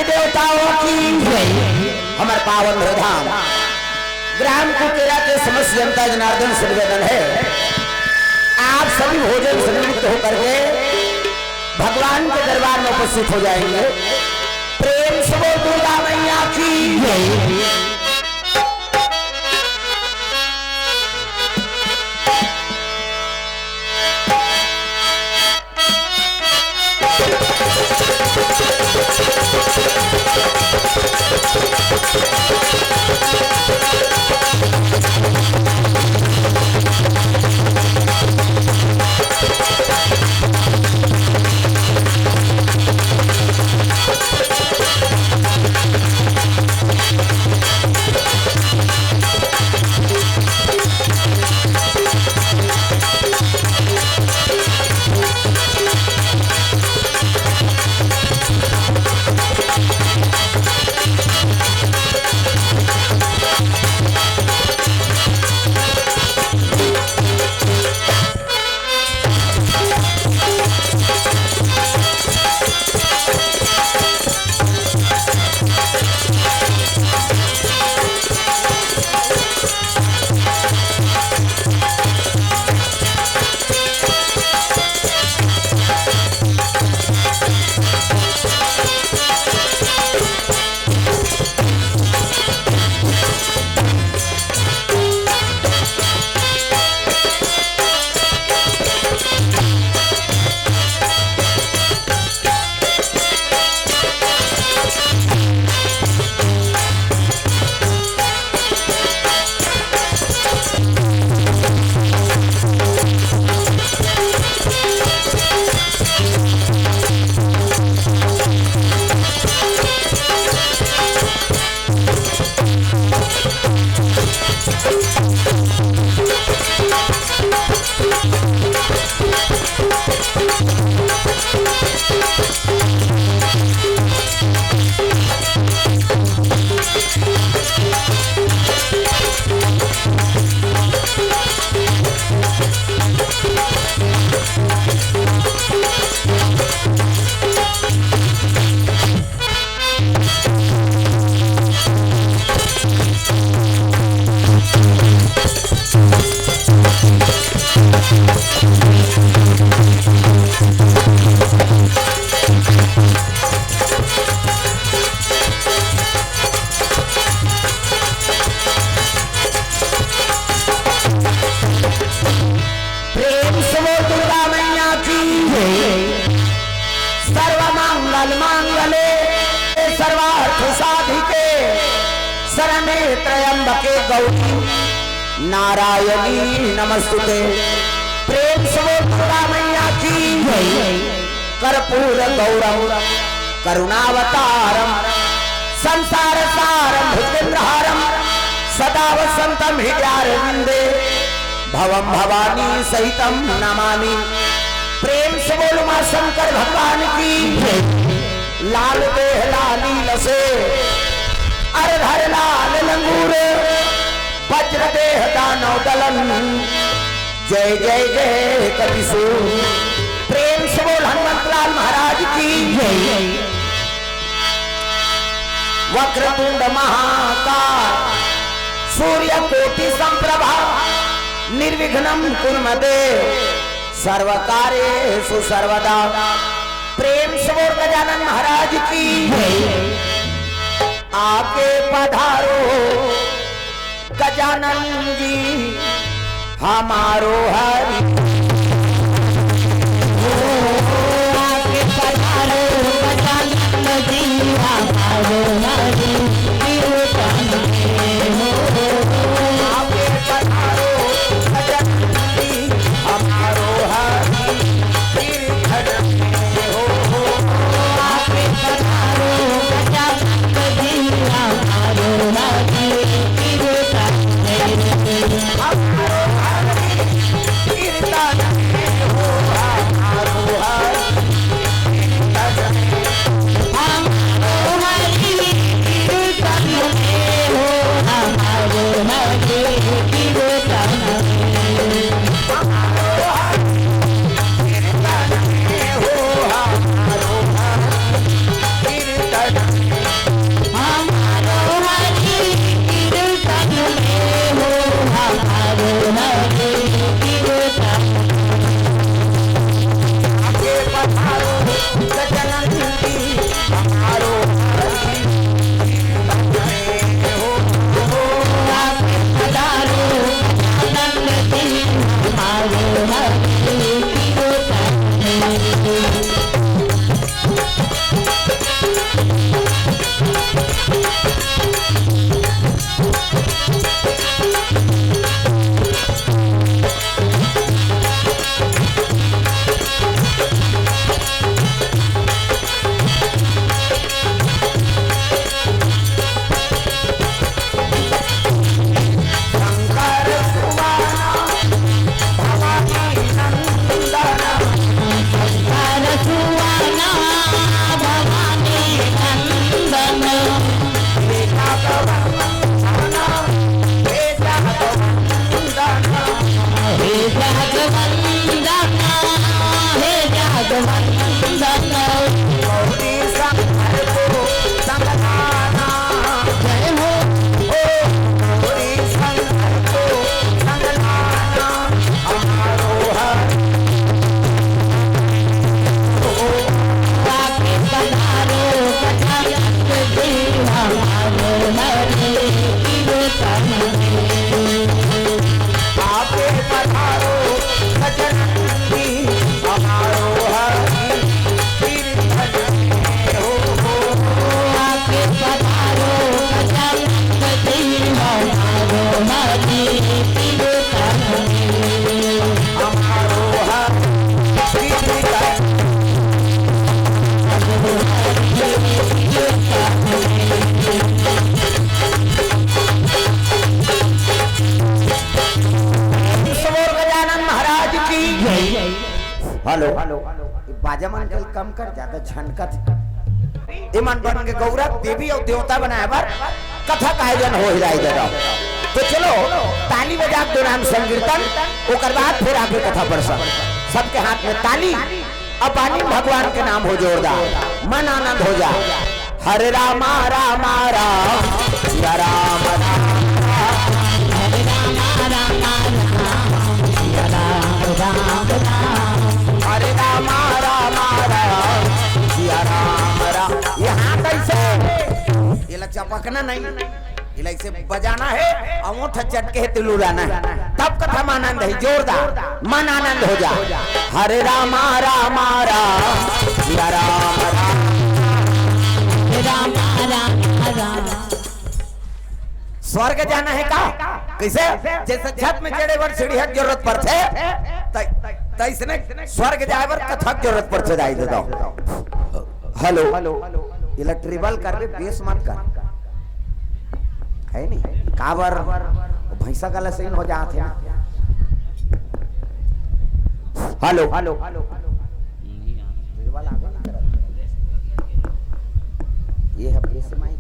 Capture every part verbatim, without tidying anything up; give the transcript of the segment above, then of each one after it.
देवताओं की जय। हमर पावन धाम ग्राम कुकेरा के समस्त जनता जनार्दन से निवेदन है, आप सभी भोजन से निवृत्त होकर के भगवान के दरबार में उपस्थित हो जाएंगे। प्रेम से बोल दुर्गा मैया की जय। प्रेम से बोल दुर्गा मैया की जय। सर्व मंगल मांगले सर्वार्थ साधिके शरणे त्र्यंबके गौरी नारायणी नमस्तुते। प्रेम से बोल दुर्गा मैया की जय। कर्पूर गौरम करुणावतारम संसार सारम भुजगेंद्रहारम सदा वसंतम हृदयारविंदे भवम भवानी सहितम नमामि। प्रेम से बोल उमा शंकर भगवान की। लाल देह लाली लसे अर धर लाल लंगूर वज्र देह दानव दलन। जय जय जय कपिसूर। प्रेम से बोल हनुमंत लाल महाराज की जय। वक्रतुंड महाकाय सूर्य कोटि संप्रभा निर्विघ्नं कुरु मे देव सर्व कार्येषु सर्वदा। प्रेम से बोल गजानन महाराज की जय। आके पधारो गजानन जी हमारो हरि। ओ, आके पधारो गजानन जी हमारो हरि। कीर्तन में हो। आके पधारो गजानन जी हमारो हरि। कीर्तन में हो। आके पधारो गजानन जी हमारो हरि। कीर्तन में हो। हमारो हरि। कीर्तन सबोर गजानन महाराज की। हेलो, बाजा मन के कम कर, ज्यादा झनकत। इमन बन के गौरा देवी अउ देवता बनाए बर कथा का आयोजन हो हिलाई दे रहा। तो चलो, ताली बजा के दो नाम संकीर्तन, ओकर बाद फिर आगे कथा प्रसंग। सबके हाथ में ताली, अब पानी भगवान के नाम हो जोरदार, मन आनंद हो जा। हरे रामा रामा राम, सिया राम राम राम। हरे रामा रामा राम, सिया राम राम राम। हरे रामा रामा राम, सिया राम राम। ये हाथ ऐसे, ये ला चपकना नहीं। इला इसे बजाना है, अउ ओठ चटके हे तिलुराना है, तब कथा में आनंद है, जोरदार मन आनंद हो जा। हरे रामा रामा राम, सिया राम राम। राम राम राम। स्वर्ग जाना है का? कैसे? जैसे छत में चढ़े बर सीढ़ी के जरूरत पड़थे, तै-, तैसने स्वर्ग जाए बर कथा के जरूरत पड़थे, जाए दे दो। हेलो, इला ट्रिबल करबे, बेस मत कर। है नहीं? काबर? भैंसा गला सही हो जात है ना। Hello, hello. ट्रिबल आबे नहीं करत। ये है bass mic.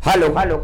Hello, hello.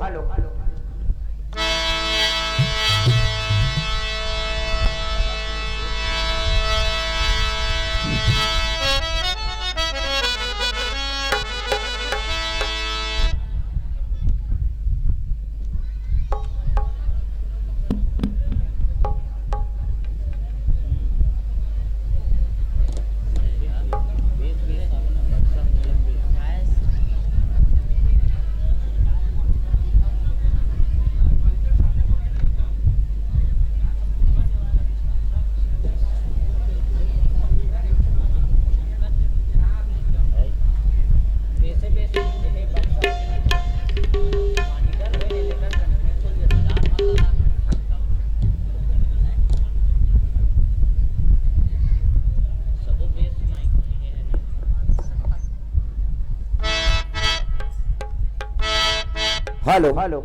Hello, hello,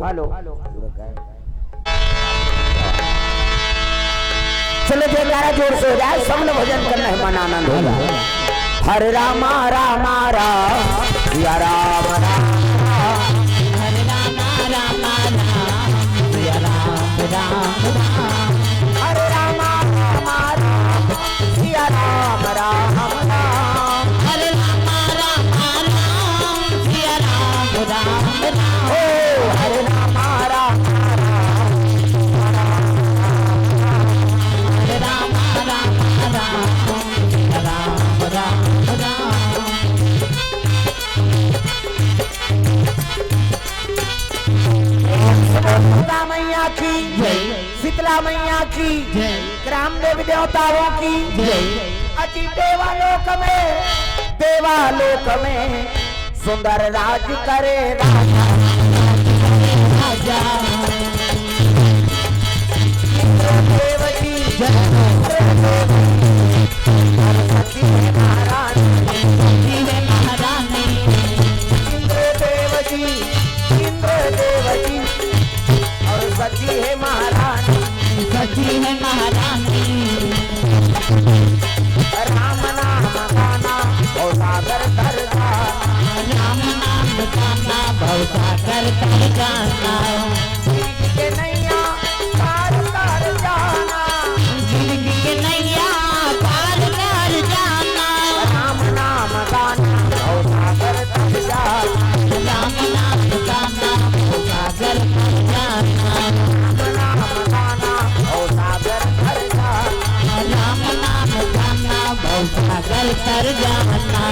hello. चलो, जयकारा जोर से हो जाए, सब लोग भजन करना है, मन आनंद हो जाए। हरे रामा रामा राम, सिया राम राम राम। हरे रामा रामा राम, सिया राम राम राम। हरे रामा रामा राम, सिया राम राम राम। हरे रामा रामा राम, सिया राम राम राम। ओ हरे रामा रामा राम, हरे रामा रामा राम, सिया राम राम। मैया की जय। ग्राम देवी देवताओं की जय। अति देवालोक में, देवालोक में सुंदर राज करे राजा। राजा। इंद्रदेव की जय। पार्वती है महारानी। पार्वती है महारानी। इंद्रदेव की, इंद्रदेव की और सती है महारानी। सती है महारानी। राम नाम गाना और सागर कर जाना। राम नाम गाना भव सागर तर जाना। जिंदगी के नैया पार कर जाना। जिंदगी के नैया पार कर जाना। राम नाम गाना भव सागर तर जाना। राम नाम गाना भव सागर तर जाना। राम नाम गाना भव सागर तर जाना। राम नाम गाना भव सागर तर जाना।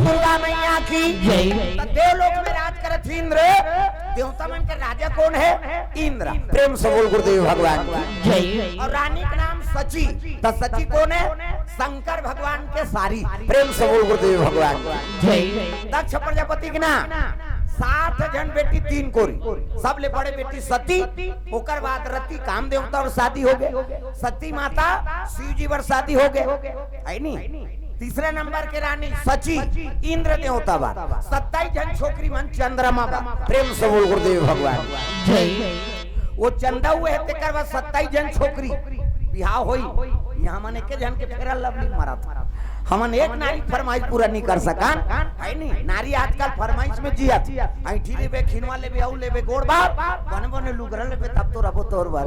दुर्गा मैया की जय। तो देवलोक में राज करत इंद्र, देवता मन के राजा कोन हे? इंद्र। प्रेम से बोल गुरुदेव भगवान की जय। और रानी का नाम सची। तो सची कोन हे? शंकर भगवान के सारी। प्रेम से बोल गुरुदेव भगवान की जय। दक्ष प्रजापति के ना सात झन बेटी, तीन कोरी, सबले बड़े बेटी सती, ओकर बाद रति काम देवता और शादी हो गे, सती माता शिव जी बर शादी हो गे, है नी? तीसरा नंबर के रानी सची, इंद्र देवता बर, सत्ताईस झन छोकरी मन चंद्रमा बर। प्रेम से बोल गुरुदेव भगवान जय। वो चंदा हुए है, तेकर बाद सत्ताईस झन छोकरी बिहाव होई। यहाँ मन एके झन के फेरा लवली मारत। हमन एक नारी फरमाइश पूरा नहीं कर सकन, है नी? नारी आजकल फरमाइश में जियत, ऐठी लेबे, खिनवा लेबे, अउ लेबे, गोड़ बार, बने बने लुगरा लेबे, तब तो रबो तोर बर।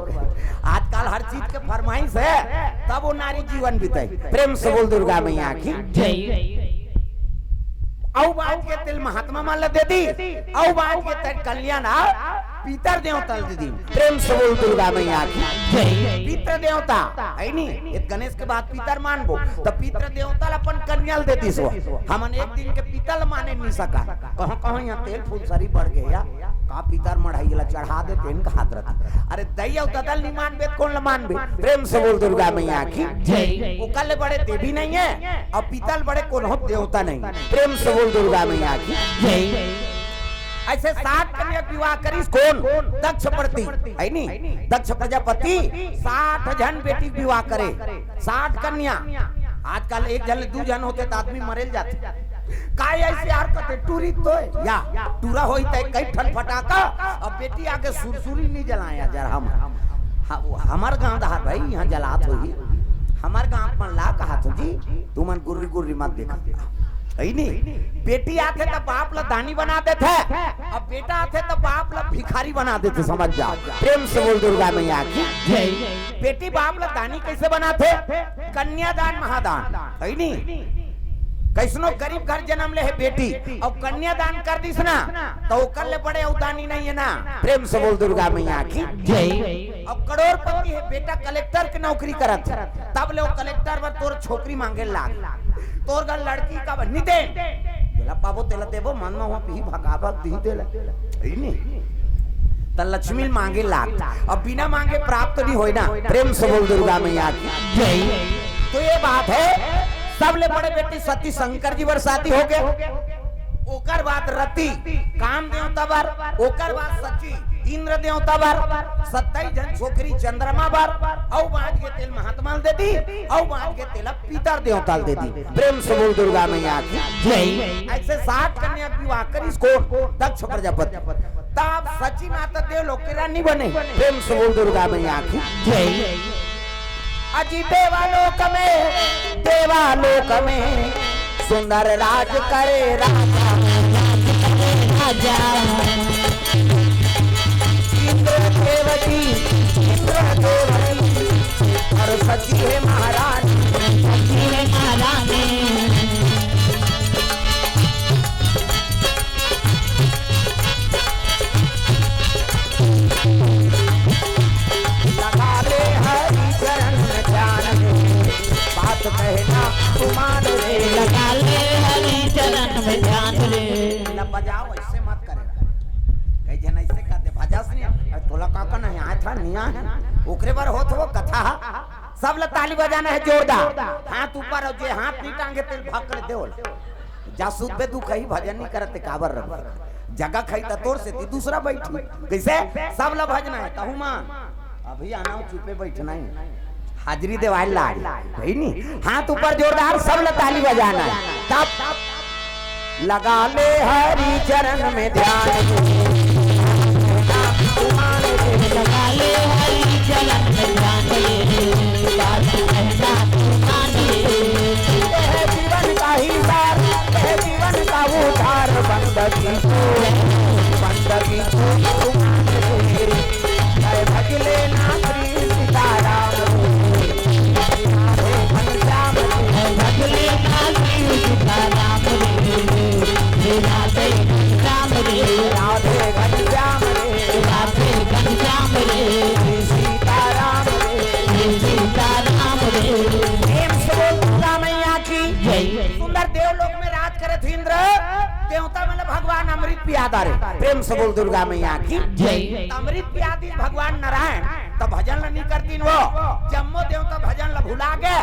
आजकल हर चीज के फरमाइश है, तब वो नारी जीवन बिताई। प्रेम से बोल दुर्गा मैया की जय। अउ बाज के तेल महात्मा मन ल दे दी, अउ बाज के तेल कल्याण आ पितर देवता ल दे दी। प्रेम से बोल दुर्गा मैया की जय। पितर देवता, है नी? ये गणेश के बाद पितर मानबो, तो पितर देवता ल अपन कन्या ल दे दिस। हमन एक दिन के पितर ल माने नहीं सका। कहाँ कहाँ यहाँ तेल फुलसरी बढ़ गे या, का पितर मढ़ाई ला चढ़ा देते इनका हाथ रख। अरे दई अउ ददा ल नहीं मानबे, कोन ल मानबे? प्रेम से बोल दुर्गा मैया की जय। ओकर ले बड़े देवी नहीं है, अउ पितर ले बड़े कोनो देवता नहीं। प्रेम से बोल दुर्गा मैया की जय। ऐसे साठ कन्या के विवाह करिस कोन? दक्ष प्रति, है नी? दक्ष प्रजापति साठ झन बेटी के विवाह करे, साठ कन्या। आजकल एक झन ले दू झन होथे त आदमी मरेल जाथे। का ऐसे यार कथे टूरी तो है? या टूरा होई त कई ठन फटाका, अब बेटी आगे सुरसुरी नहीं जलाया जर हम। हाँ, वो हमर गांव दहार भाई यहाँ जलात होही। हमर गांव मन ला कहा तो जी, तुमन गुर्री गुर्री मत देखा। है नी? बेटी आथे त बाप ला दानी बना देथे, अब बेटा आथे त बाप ला भिखारी बना देथे, समझ जाओ। प्रेम से बोल दुर्गा मैया की जय। बेटी बाप ला दानी कैसे बनाथे? कन्यादान महादान, है नी? कैसनो गरीब घर जन्म ले हे बेटी, अउ कन्यादान कर दिस ना, त ओकर ले बड़े अउ दानी नहीं है ना। प्रेम से बोल दुर्गा मैया की जय। अब करोड़पति हे, बेटा कलेक्टर के नौकरी करत हे, तब ले वो कलेक्टर बर तोर छोकरी मांगे लाग, तोर घर लड़की का बर नहीं दे, जेला पाबो तेला देबो, मन में हुआ पीही भकाभक दी तेला, है नी? त लक्ष्मी मांगे लाग, अब बिना मांगे प्राप्त नहीं होय ना। प्रेम से बोल दुर्गा मैया की जय। तो ये बात है, सबले बड़े बेटी सती शंकर जी बर शादी हो गे, ओकर बाद रति काम देवता बर, ओकर बाद सची इंद्र देवता बर, सत्ताईस झन छोकरी चंद्रमा बर, अउ बाज के तेल महात्मा ल दे दी, अउ बाज के तेल पितर देवता ल दे दी। प्रेम से बोल दुर्गा मैया की जय। ऐसे साठ कन्या के विवाह करिस कोन? दक्ष प्रजापति। तब सची माता देवलोक के रानी बने। प्रेम से बोल दुर्गा मैया की जय। अजी देवालोक में, देवालोक में सुंदर राज करे राजा। राजा। इंद्र देव की, इंद्र देव की, और सची है महारानी। सची है महारानी। लगा ले हरि चरण में ध्यान रे, बात कहना तू मान रे। लगा ले हरि चरण में ध्यान रे। ला बजाओ, ऐसे मत करे। कई झन ऐसे कर दे, भजस नहीं, तोला का का नहीं आय था, निया है, ओकरे बर होत हो कथा। सब ला ताली बजाना है जोरदार, हाथ ऊपर, अउ जे हाथ नहीं टांगे तेल भक ले देवल। जा सुत बे, तू कहीं भजन नहीं करत ते काबर रह? जगह खाई त तोर से ती दूसरा बैठी। कैसे? सब ला भजना है, कहूँ मान। अभी आना हो, चुपे बैठना ही। हाजिरी देवाल लाग, है नी? हाथ ऊपर जोरदार, सब ला ताली बजाना है। तब लगा ले हरि चरण में ध्यान। लगा ले हरि चरण में ध्यान। बात कहना तू मान ले। यह जीवन का ही सार, यह जीवन का उद्धार। बंदगी को, बंदगी को तू मान ले। जय भजले नाथ श्री सीताराम रे। राधे घनश्याम रे। भजले नाथ श्री सीताराम रे। राधे घनश्याम रे। राधे घनश्याम रे। राधे घनश्याम रे। श्री सीताराम रे। श्री सीताराम रे। प्रेम से बोल दुर्गा मैया की जय। सुंदर देवलोक में राज करत इंद्र, देवता मन ल भगवान अमृत पिया डारे। प्रेम से बोल दुर्गा मैया की जय। अमृत पिया दिस भगवान नारायण, त भजन ल नहीं करतीन वो। जम्मो देवता भजन ल भुला गे,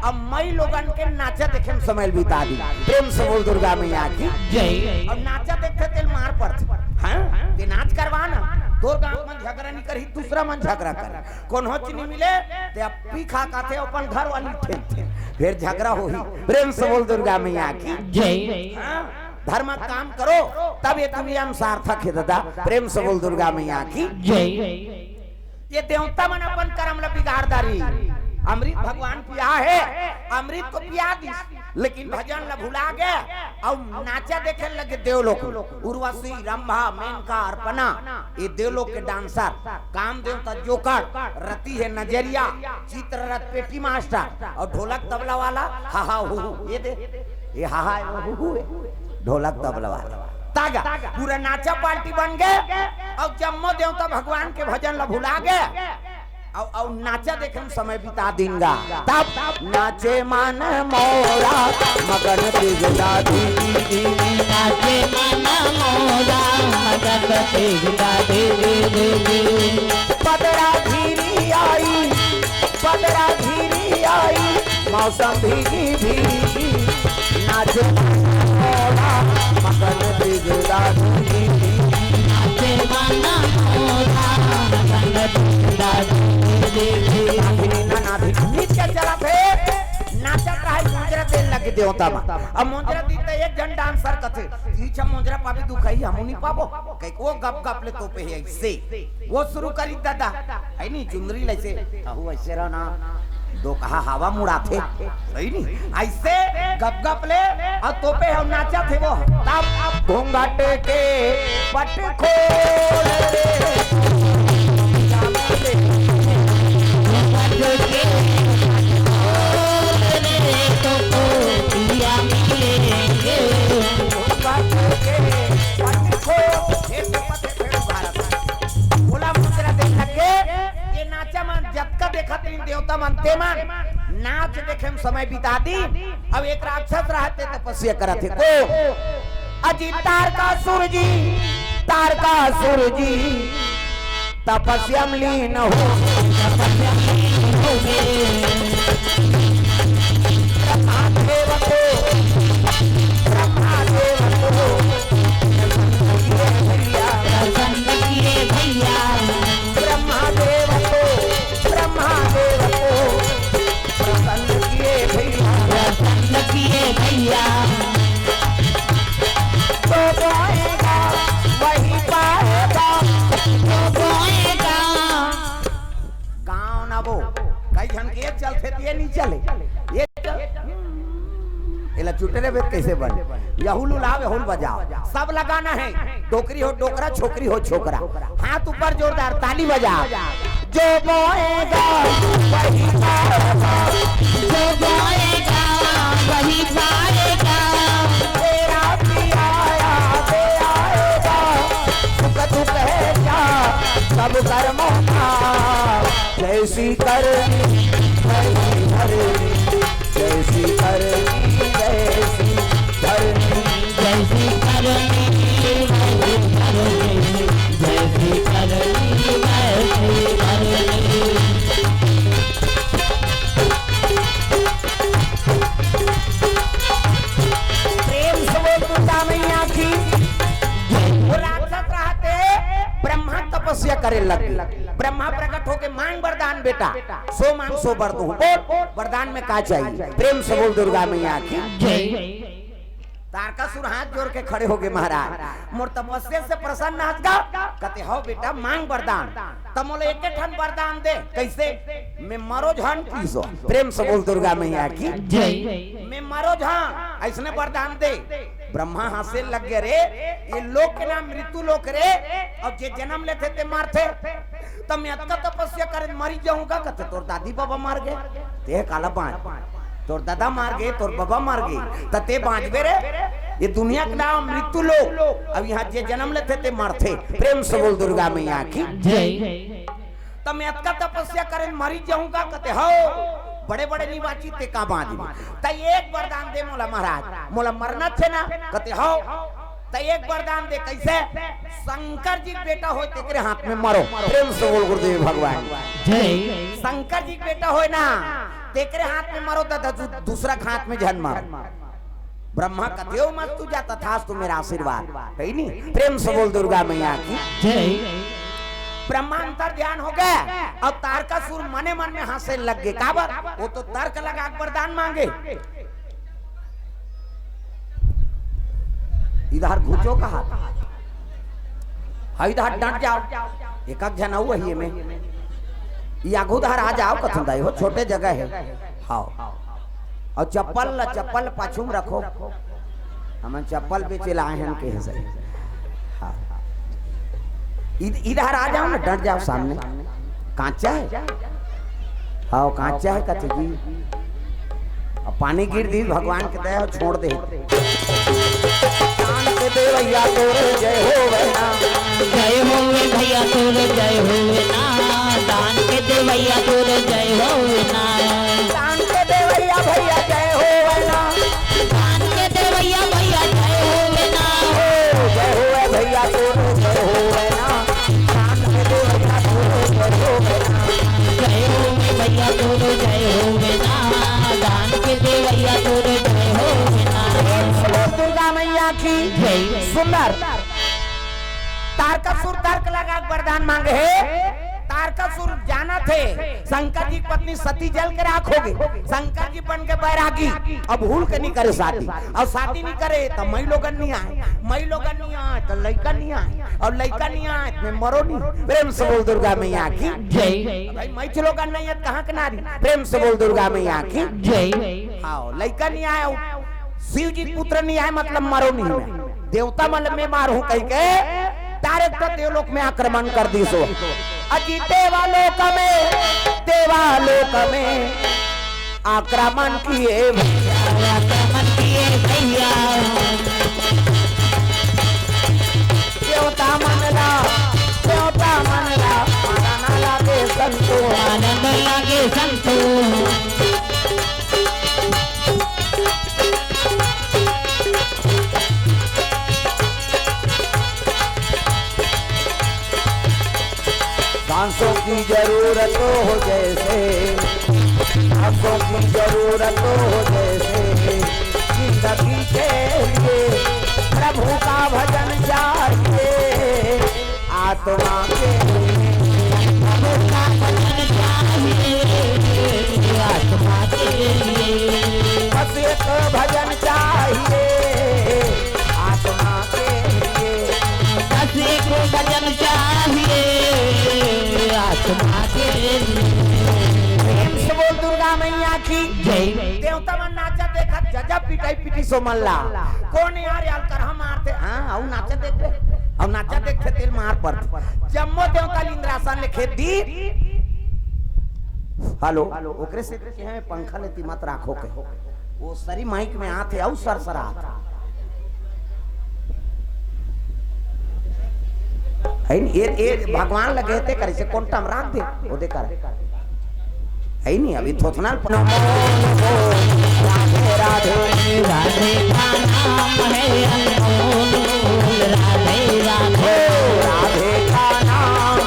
अब मई लोगन के नाचा देखे में समय बिता दी। प्रेम से बोल दुर्गा मैया की जय। अब नाचा देखथे तेल मार पड़थे। हाँ, ते नाच करवा ना, तोर गाँव मन झगड़ा नहीं करही, दूसरा मन झगड़ा कर। कोनो चीज नहीं मिले, ते अब पी खा खाथे, अपन घर वाली ठेलथे, फिर झगड़ा होही। प्रेम से बोल दुर्गा मैया की जय। हाँ, धर्म काम करो, तब ये दुनिया में सार्थक है दादा। प्रेम से बोल दुर्गा मैया की जय। ये देवता मन अपन कर्म ल बिगाड़ डारी। अमृत भगवान पिया है, अमृत तो पिया दिस, लेकिन भजन ल भुला गे, अउ नाचा देखे लगे देवलोक। उर्वशी, रंभा, मेनका, अर्पणा, ये देवलोक के डांसर, काम देवता जोकर, रति है नजरिया, चित्ररथ पेटी मास्टर, अउ ढोलक तबला वाला हा हा हू हू। ये दे, ये हा हा हू हू है, ढोलक तबला वाला। तागा, पूरा नाचा पार्टी बन गे, अउ जम्मो देवता भगवान के भजन ल भुला गे, अउ, अउ नाचा देखे में समय बिता दिन गा। तब नाचे मन मोरा मगन बिगड़ा दी। नाचे मन मोरा मगन बिगड़ा दी। बदरा घिरी आई, बदरा घिरी आई, मौसम भीगी भीगी। नाचे मन मोरा मगन बिगड़ा दी। नाचे मन मोरा मगन बिगड़ा दी। नागिनी ना नागिनी नृत्य चलत हे, नाचत रहे, मोंजरा देन लगे देवता मन। अब मोंजरा दी त एक झन डांसर कथे, "ई छा मोंजरा पाबे दुखई, हमू नहीं पाबो।" कहि के वो गप गप ले तोपे हे ऐसे। वो शुरू करी दादा, है नी, चुंदरी लइसे, कहू ऐसे रहना, दो कहा हवा मुड़ाथे, है नी, ऐसे गप गप ले, अउ तोपे हे, नाचत हे वो। तब घूंघट के पट खोल रे, घूंघट के पट खोल, हे पट फेर भारत। बोला मोंजरा देख के, ये नाचा मन जतका देखत रहिन देवता मन, ते मन नाच देखे में समय बिता दी। अब एक राक्षस रहते तपस्या करत हे को, अजी तारकासुर जी, तारकासुर जी तपस्या में लीन हो। तपस्या में लीन हो गए। ब्रह्मा देव को, ब्रह्मा देव को प्रसन्न किए भैया। प्रसन्न किए भैया। ब्रह्मा देव को, ब्रह्मा देव को प्रसन्न किए भैया। प्रसन्न किए भैया। तो बोएगा, वही पाएगा। तो बोएगा। गाँव ना वो, कई झन के चलथे त ये नहीं चले। ये चल, एला चुटरे बेत कैसे बन? यहुल उलाव, यहुल बजाव। सब लगाना है। डोकरी हो डोकरा, छोकरी हो छोकरा। हाथ ऊपर जोरदार ताली बजाव। जो बोएगा, वही पाएगा। जो बोएगा, वही पाएगा। तेरा भी आया, दे आएगा। सुख दुख है क्या, सब कर्मों का। जैसी करनी, वैसी भरनी। जैसी करनी, वैसी भरनी। जैसी करनी, वैसी भरनी। जैसी करनी, करे लग गे। ब्रह्मा प्रकट होके, "मांग वरदान बेटा, सो मांग सो बर दूं।" बोल, वरदान में का चाहिए? प्रेम से बोल दुर्गा मैया की। जय। तारकासुर हाथ जोड़ के खड़े हो गे, "महाराज, मोर तपस्या से प्रसन्न हस गा?" कथे, "हव बेटा, मांग वरदान।" "त मोला एक ठन वरदान दे।" "कइसे?" "मैं मरो झन।" किसो प्रेम से बोल दुर्गा मैया की। जय। "मैं मरो झन, अइसने वरदान दे।" ब्रह्मा हंसे लग गे, "रे, ये लोक के नाम मृत्यु लोक रे, अउ जे जनम लेथे ते मरथे। त मैं अतका तपस्या करे मरी जाहूं गा?" कथे, "तोर दादी बाबा मर गे, ते काला बांच, तोर दादा मर गे, तोर बाबा मर गे, त ते बांचबे रे? ये दुनिया के नाम मृत्यु लोक, अब इहां जे जनम लेथे ते मरथे।" प्रेम से बोल दुर्गा मैया की। जय। "त मैं अतका तपस्या करे मरी जाहूं गा?" कथे, "हव, बड़े बड़े निवासी, ते का बांचबे? त एक वरदान दे मोला महाराज, मोला मरना थे ना।" कथे, "हव, त एक वरदान दे।" "कइसे?" "शंकर जी के बेटा होय तेकरे हाथ में मरो।" प्रेम से बोल गुरुदेव भगवान। जय। "शंकर जी के बेटा होय ना, तेकरे हाथ में मरो, त दू-, दूसरा के हाथ में झन मरो।" ब्रह्मा कथे, "ओम अस्तु जा, तथास्तु, मेरा आशीर्वाद है नी।" प्रेम से बोल दुर्गा मैया की। जय। ब्रह्मा अंतर ध्यान हो गे, अउ तारकासुर मने मन में हंसे लग गे। काबर? वो तो तर्क लगा के वरदान मांगे। इधर घुसो कहा, हाँ, इधर डट जाव। एक आध झन अउ हे एमे, ये आगू धार आ जाव, कथन दाई हो, छोटे जगह हे। हव। अउ चप्पल ला, चप्पल पाछू में रखो। हमन चप्पल बेचे ला आए हन, कहे सही। हव। इध-, इधर आ जाव ना, डट जाव सामने। कांचा हे? हव, कांचा हे, कथे जी। अब पानी गिर दिस, भगवान के दया हो, छोड़ दे। दान के देवैया तोर जय होवे ना। जय होवे भैया तोर जय होवे ना। दान के देवैया तोर जय होवे ना। दान के देवैया भैया जय होवे ना। दान के देवैया भैया जय होवे ना। ओ, जय होवे भैया तोर जय होवे ना। दान के देवैया तोर जय होवे ना। जय होवे भैया तोर जय होवे ना। दान के देवैया तोर जय होवे ना। प्रेम से बोल दुर्गा मैया की। जय। सुंदर। तारकासुर तर्क लगा के वरदान मांगे हे। तारकासुर जानत हे, शंकर जी के पत्नी सती जल के राख हो गे। शंकर जी बन के बैरागी, अब भूल के नहीं करे शादी। अउ शादी नहीं करे त मई लोगन नहीं आए, मई लोगन नहीं आए त लइका नहीं आए, अउ लइका नहीं आए त मैं मरो नहीं। प्रेम से बोल दुर्गा मैया की। जय। भाई, मई लोगन नहीं आए त कहाँ के नारी? प्रेम से बोल दुर्गा मैया की। जय। हव, लइका नहीं आए, शिव जी के पुत्र नहीं आए, मतलब मरो नहीं मैं। देवता मन ल मैं मारहूं कहिके direct देवलोक में आक्रमण कर दिस हो। अजी देवालोक में, देवालोक में आक्रमण किए भैया, आक्रमण किए भैया। देवता मन ला, देवता मन ला, मारा ना लागे संतोष। मारा ना लागे संतोष। सांसों की जरूरत हो जैसे, सांसों की जरूरत हो जैसे, जिंदगी के लिए प्रभु का भजन चाहिए। आत्मा के लिए प्रभु का भजन चाहिए, आत्मा के लिए। बस एक भजन चाहिए आत्मा के लिए। बस एक भजन चाहिए आत्मा के लिए। प्रेम से बोल दुर्गा मैया की। जय। देवता मन नाचा देखत जजा पिटाई पिटी सो मन ला। कोन यार यार कर हम मारथे? हाँ, अउ नाचा देखबे। अउ नाचा देखथे तेल मार पड़थे। जम्मो देवता ल इंद्रासन ले खेद दी। हेलो, ओकरे से कहे पंखा ले ती मत राखो के। वो सरी माइक में आथे अउ सरसरात। है नी? ये, ये भगवान लगे ते करे से कोन टम राख दे, वो दे कर। है नी? अभी थोथना ल-, राधे राधे। राधे का नाम है अनमोल बोल, राधे राधे। राधे का नाम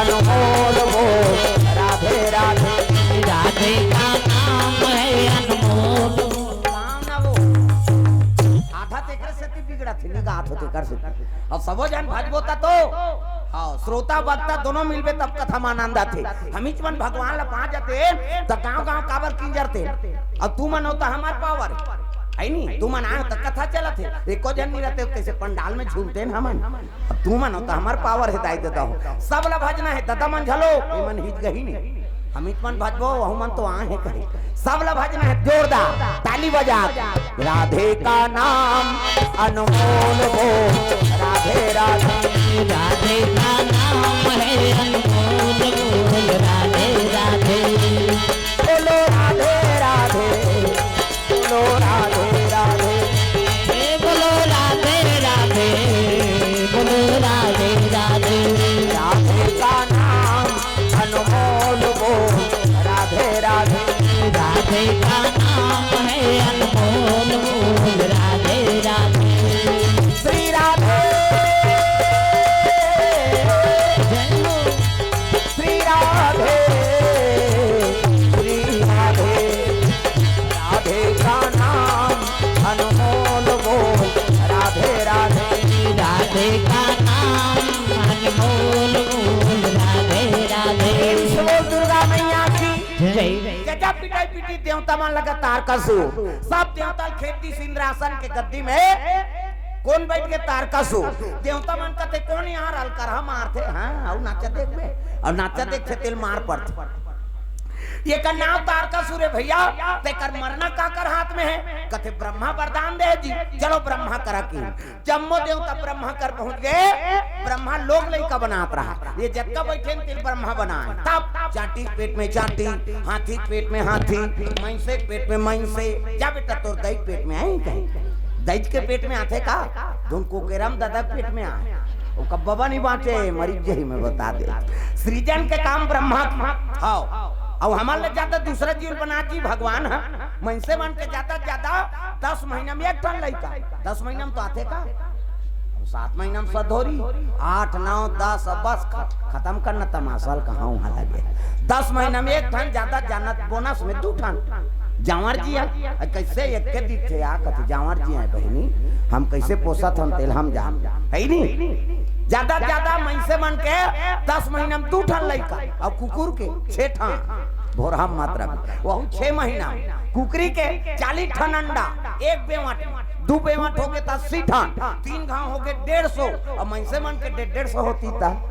अनमोल बोल, राधे राधे। राधे का नाम है अनमोल। आधा तेकर सेती बिगड़त हे, निगाहत होथे कर सेती। अब सबो झन भजबो त तो हाँ, श्रोता वक्ता दोनों मिलबे तब कथा म आनंद आथे। हमीच मन भगवान ला पा जाते त गांव गांव काबर किंजरते। अब तुमन हो त हमर पावर है नी, तुमन आए त कथा चलत हे, एको झन नहीं रहते, कैसे पंडाल में झूलते हैं हमन। अब तुमन हो त हमर पावर है, दाई ददा हो, सब ला भजना है, ददा मन झलो, ये मन हिच गही नहीं। हमीच मन भजबो, वहू मन तो आए हैं कहे। सब ला भजना है जोरदार, ताली बजा। राधे का नाम अनमोल वो, राधे राधे। राधे का नाम है अनमोल वो, राधे राधे। बोलो राधे राधे, बोलो राधे राधे। हे बोलो राधे राधे, बोलो राधे राधे। राधे का नाम अनमोल वो, राधे राधे। राधे का नाम है अनमोल वो, राधे राधे। श्री राधे, जय हो। श्री राधे, श्री राधे। राधे का नाम अनमोल वो, राधे राधे। राधे का नाम अनमोल वो, राधे राधे। प्रेम से बोल दुर्गा मैया की जय। जय। गजब पिटाई पीटी देवता मन लगा तारकासुर। सब देवता खेत दिस इंद्रासन के गद्दी में कोन बैठ के? तारकासुर। देवता मन कथे, "कोन यहाँ अलकरहा मारथे?" हाँ, अउ नाचा देखबे, अउ नाचा देखथे तेला मार पड़थे। एकर नाम तारकासुर हे भैया, तेकर मरना काकर हाथ में हे? कथे, "ब्रह्मा वरदान दे जी, चलो ब्रह्मा करा के।" जम्मो देवता ब्रह्मा कर पहुंच गए। ब्रह्मा लोग लइका बनात रहा, ये जतका बैठे तेला ब्रह्मा बनाए। तब चांटी के पेट में चांटी, हाथी के पेट में हाथी, मइनसे के पेट में मइनसे। जा बेटा, तोर दई के पेट में आए कहीं? दई के पेट में आथे का? धुन कुकेरम ददा के पेट में आए। ओकर बबा नहीं बांचे, मरी जही में बता दे। सृजन के काम ब्रह्मा के। हाव। अउ हमर ले ज्यादा दूसरा जीव बना जी भगवान ह। मइनसे मन के ज्यादा ज्यादा दस महीना में एक ठन लइका। दस महीना में तो आथे का? अब सात महीना में सधोरी, आठ, नौ, दस, अब बस ख-, खतम करना तमाशा ल कहाँ वहाँ लगे। दस महीना में एक ठन, ज्यादा जाना त बोनस में दू ठन। जांवर जी आय, अ, कैसे एक के दिखे आ, कथे, "जांवर जी आय बहिनी, हम कैसे पोसत हन, तेला हम जान।" है नी? ज्यादा, ज्यादा मइनसे मन के दस महीना में दू ठन लइका, अउ कुकुर के छे ठन, भोरहा मात्रा में, वहू छे महीना में। कुकरी के चालीस ठन अंडा, एक बेवट, दू बेवट होगे त अस्सी ठन, तीन घांव होगे डेढ़ सौ, अउ मइनसे मन के डेढ़, डेढ़ सौ होती त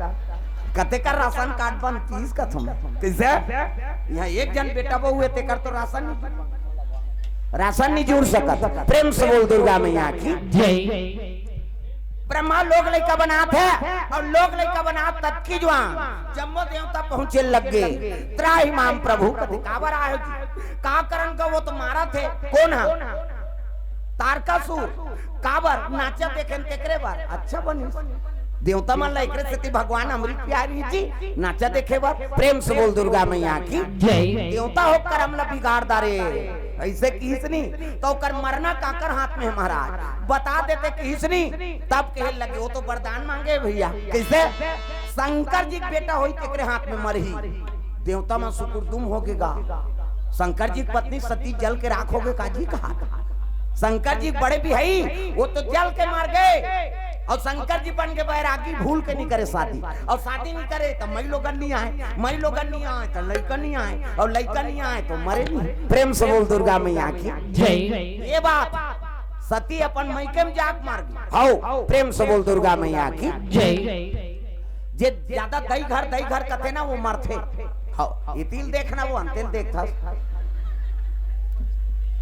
कतेक राशन कार्ड बनतीस कथम। कैसे? यहाँ एक जन बेटा बहू हे, तेकर तो राशन नहीं, राशन नहीं जुड़ सकत। प्रेम से बोल दुर्गा मैया की जय। ब्रह्मा लोग लइका बनात हे अउ लोग लइका बनात ततकी जुवान जम्मो देवता पहुंचे लग गे। त्राहि माम प्रभु, कथे, "काबर आए हो जी? का करन का वो तो मारत हे?" कोन ह? तारकासुर। काबर? नाचा देखेन तेकरे बर। अच्छा बनिस। देवता मन ला एकरे सेती भगवान अमृत पियारी जी, नाचा देखे बर। प्रेम से बोल दुर्गा मैया की जय। देवता हो करम ला बिगाड़ डारे। ऐसे किहिस नी, त ओकर मरना काकर हाथ में हे महाराज? बता देते किहिस नी, तब कहे लगे, "वो तो वरदान मांगे भैया।" कैसे? शंकर जी के बेटा होई तेकरे हाथ में मरही। देवता मन सुकुरदुम होगे गा। शंकर जी के पत्नी सती जल के राख होगे का जी कहा। शंकर जी के बड़े बिहाई, वो तो जल के मर गे। अउ शंकर जी बन के बैरागी, भूल के नहीं करे शादी। अउ शादी नहीं करे त मई लोगन नहीं आए, मई लोगन नहीं आए त लइका नहीं आए, अउ लइका नहीं आए त मरे नहीं। प्रेम से बोल दुर्गा मैया की जय। ये बात सती अपन मइके में जाके मर गे। हव, प्रेम से बोल दुर्गा मैया की जय। जे ज्यादा दई घर, दई घर कथे ना, वो मरथे। हव, इतिल देखना, वो अंतिल देखथस।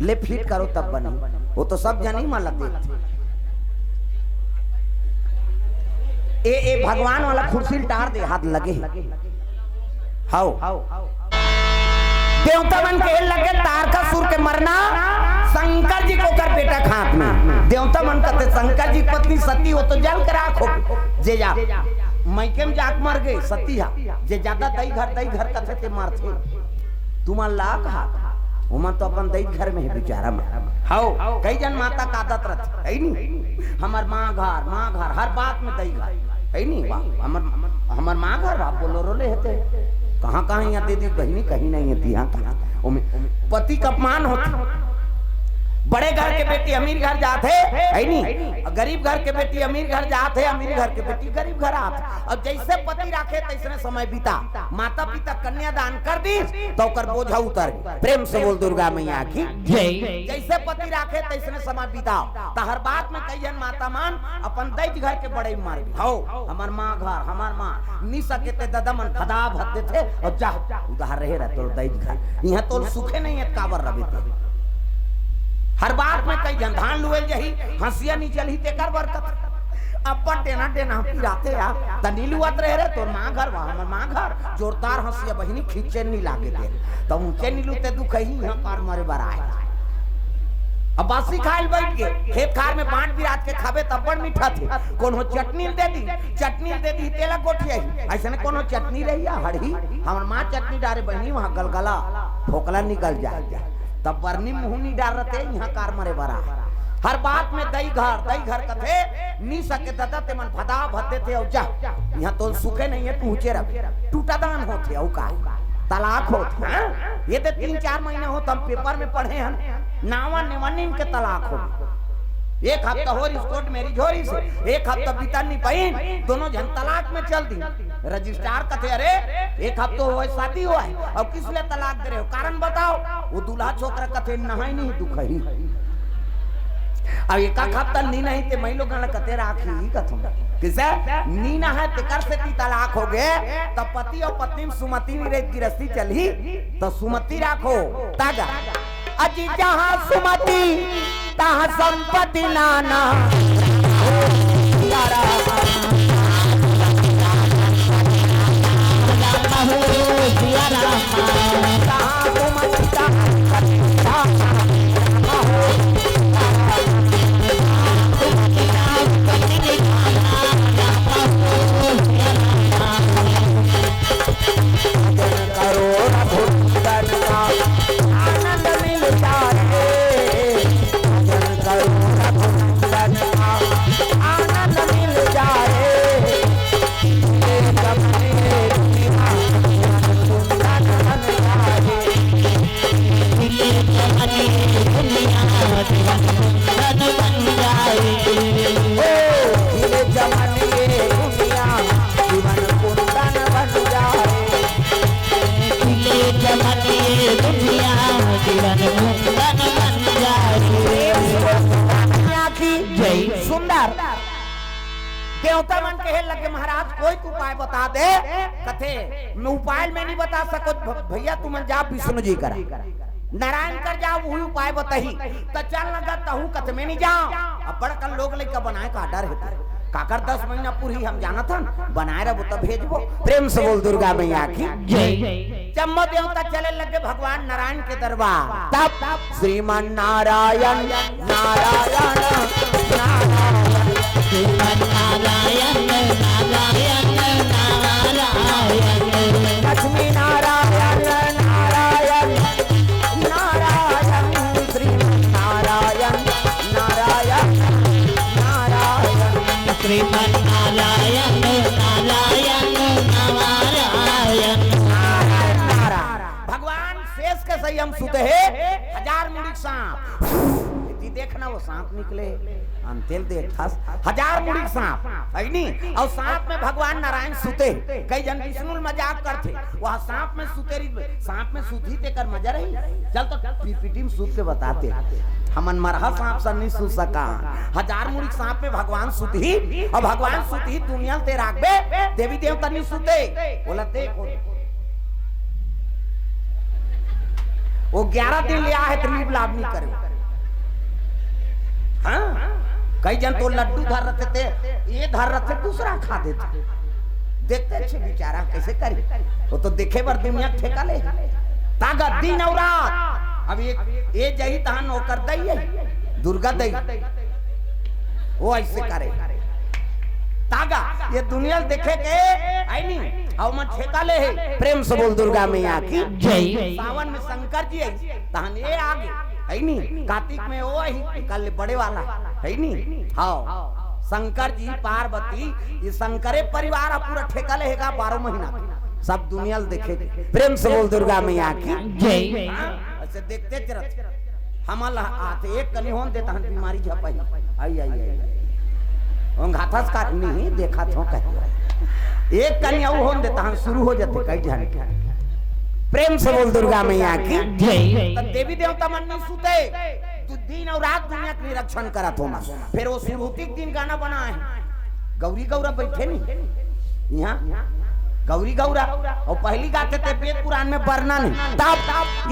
ले फिट करो तब बनी, वो तो सब जनी मन ला देखथे। ए, ए भगवान वाला कुर्सी ल टार दे, हाथ लगे हे। हव। देवता मन कहे लगे, तारकासुर के मरना शंकर जी के ओकर बेटा के हाथ में। देवता मन कथे, "शंकर जी के पत्नी सती, वो तो जल के राख हो गे।" जे जा मइके में जाके मर गे सती हा, जे ज्यादा दई घर, दई घर कथे ते मरथे। तुमन ला कहा, ओमन तो अपन दई घर में हे बिचारा मन। हव, कई जन माता के आदत रथे, है नी? हमर माँ घर, माँ घर, हर बात में दई घर, है नी? वाह, हमर, हमर माँ घर, वाह, बोलोरो ले हे ते। कहाँ, कहाँ यहाँ दे दी बहिनी, कहीं नहीं हे, तिहाँ कहाँ? ओमे पति के अपमान होथे। बड़े घर के बेटी अमीर घर जात हे, है नी? गरीब घर के बेटी अमीर घर जात हे, अमीर घर के बेटी गरीब घर आत हे। अब जइसे पति राखे तइसने समय बिता। माता पिता कन्यादान कर दिस त ओकर बोझा उतर गे। प्रेम से बोल दुर्गा मैया की जय। जइसे पति राखे तइसने समय बिताव। त हर बात में कई झन माता मन अपन दई घर के बड़ई मार गे। हव, हमर माँ घर, हमर माँ, नी सके ते ददा मन भदा भद देथे अउ जा, उधार रहे रह तोर दई घर। इहाँ तोर सुखे नइ हे, काबर रबे ते? हर बात में कई झन धान लुएल जही, हँसिया नी चलही तेकर बर कथे। अब्बड़ डेना डेना पिराथे यार, त नी लुवत रहे रे, तोर माँ घर वा, हमर माँ घर, जोरदार हँसिया बहिनी खींचे नी लागे दे, त ऊँचे नी लुते दुखही, इहाँ पार मरे बर आए। अब बासी खाए ल बइठ गे, खेत खार में बाँट बिराज के खाबे त अब्बड़ मीठा थे, कोनो चटनी ल दे दी, चटनी ल दे दी, तेला गोठियाही, अइसने कोनो चटनी रही या हड़ही, हमर माँ चटनी डारे बहिनी, वहाँ गलगला, फोकला निकल जाए। तब बरनी मुँह नी डारत हे, इहाँ कार मरे बर आए। हर बात में दई घर, दई घर कथे, नी सके ददा ते मन भदा भद देथे अउ जा। इहाँ तोल सुखे नइ हे, पहुँचे रह। टूटा दान होथे अउ का? तलाक होथे, हाँ? ये ते तीन चार महीना होत हम पेपर में पढ़े हन, नावा नेवानिम के तलाक हो। एक हफ्ता होरिस कोर्ट मैरिज होरिस, एक हफ्ता बिता नी पाइन, दोनों झन तलाक में चल दी। रजिस्ट्रार कथे, "अरे, एक हफ्ता होए शादी होए, अउ किस ले तलाक दे रहे हो? कारण बताओ।" वो दूल्हा छोकरा कथे, "नहाई नहीं दुखही।" अब एक हफ्ता नी नहाई ते मई लोग कथे राखी कथों। किसे? नी नहाए तेकर सेती तलाक हो गे, त पति अउ पत्नी में सुमति नी रही, गिरस्ती चलही, त सुमति राखो, तागा। अजी जहाँ सुमति तहाँ संपत्ति नाना। करो रघुनंदन का आनंद मिल जाए, भजन करो रघुनंदन का आनंद मिल जाए। ये जब ये दुनिया कुंदन बन जाए। खिले जवन ये दुनिया जीवन कुंदन बन जाए। ओ, खिले जवन ये दुनिया जीवन कुंदन बन जाए। खिले जवन ये दुनिया जीवन कुंदन बन जाए। दुनिया की जय। सुंदर। देवता मन कहे लगे, "महाराज, कोई तो उपाय बता दे।" कथे, "मैं उपाय मैं नहीं बता सको, भ-, भैया, तुमन जा विष्णु जी करा, नारायण कर जाओ, वही उपाय बताही।" त चल लगा तहू कथे, "मैं नहीं जाओ।" अब बड़कन लोग लइका बनाए का डर हे, काकर दस महीना पूरी हम जानत हन, बनाए रहबो त भेजबो। प्रेम से बोल दुर्गा मैया की जय। जम्मो देवता चले लगे भगवान नारायण के दरबार। तब श्रीमन नारायण, नारायण, नारायण। श्रीमन नारायण, नारायण, नारायण। लक्ष्मी नारायण, नारायण, नारायण। श्रीमन नारायण, नारायण, नारायण। श्रीमन नारायण, नारायण, नारायण। नारायण, नारायण। भगवान शेष के सही हम सुते हे, हजार मुड़ी के सांप। यदि देखना वो सांप निकले, अंतेल देखथस, हजार मुड़ी के सांप, है नी? अउ सांप में भगवान नारायण सुते हे। कई झन विष्णु ल मजाक करथे, वह सांप में सुते रही, सांप में सुतही तेकर मजा रही। चल तो पीपीटी में सूत के बताते। हमन मरहा सांप सन नहीं सूत सका। हजार मुड़ी के सांप में भगवान सुतही, अउ भगवान सुतही दुनिया ल ते राखबे, देवी देवता नहीं सुते। बोला देखो, वो ग्यारह दिन ले आहे त लीप लाभ नहीं करे। हाँ, कई झन तो लड्डू धर रथे ते, ये धर रथे, दूसरा खा देथे। देखते अच्छे बेचारा कैसे करी, वो तो देखे बर दुनिया ठेका ले। तागा दिन अउ रात, अब ये, ये जही तहन ओकर दई है, दुर्गा दई, वो ऐसे करे। तागा ये दुनिया ल देखे के आई नहीं, अउ मन ठेका ले हे। प्रेम से बोल दुर्गा मैया की जय। सावन में शंकर जी आई, तहन ये आगे है नी, कार्तिक में वो आई, कल बड़े वाला है नी। हाँ, शंकर जी पार्वती, ये शंकरे परिवार ह पूरा ठेका लेहेगा बारह महीना के। सब दुनिया ल देखे। प्रेम से बोल दुर्गा मैया की जय। हाँ, ऐसे देखते चलत। हमन ल आथे, एक कनी होन दे तहन बीमारी झपही। आई, आई, आई, आई। ओंघाथस का नहीं, देखत हो कहियो। एक कनी अउ होन दे तहन शुरू हो जाथे कई झन के। प्रेम से बोल दुर्गा मैया की जय। त देवी देवता मन नहीं सुते, तू दिन अउ रात दुनिया के निरीक्षण करत हो मन। फिर वो सुरहुती के दिन गाना बनाए हे, गौरी गौरा बैठे नहीं यहाँ, गौरी गौरा। अउ पहिली गाथे ते वेद पुराण में वर्णन हे, तब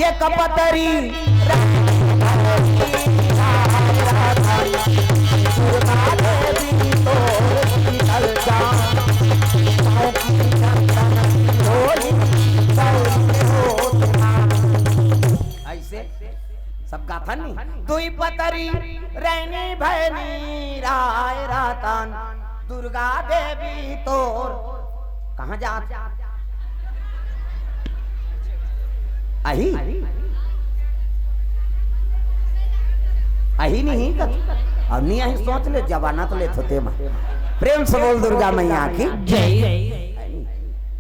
ये कपतरी ऐसे सब गाथा नहीं। दुई पतरी रैनी भैनी राय रतन दुर्गा देवी तोर। कहाँ जात? आही? आही नहीं कत? अब नहीं आही, सोच ले, जमाना तो लेत होते माँ। प्रेम से बोल दुर्गा मैया की जय।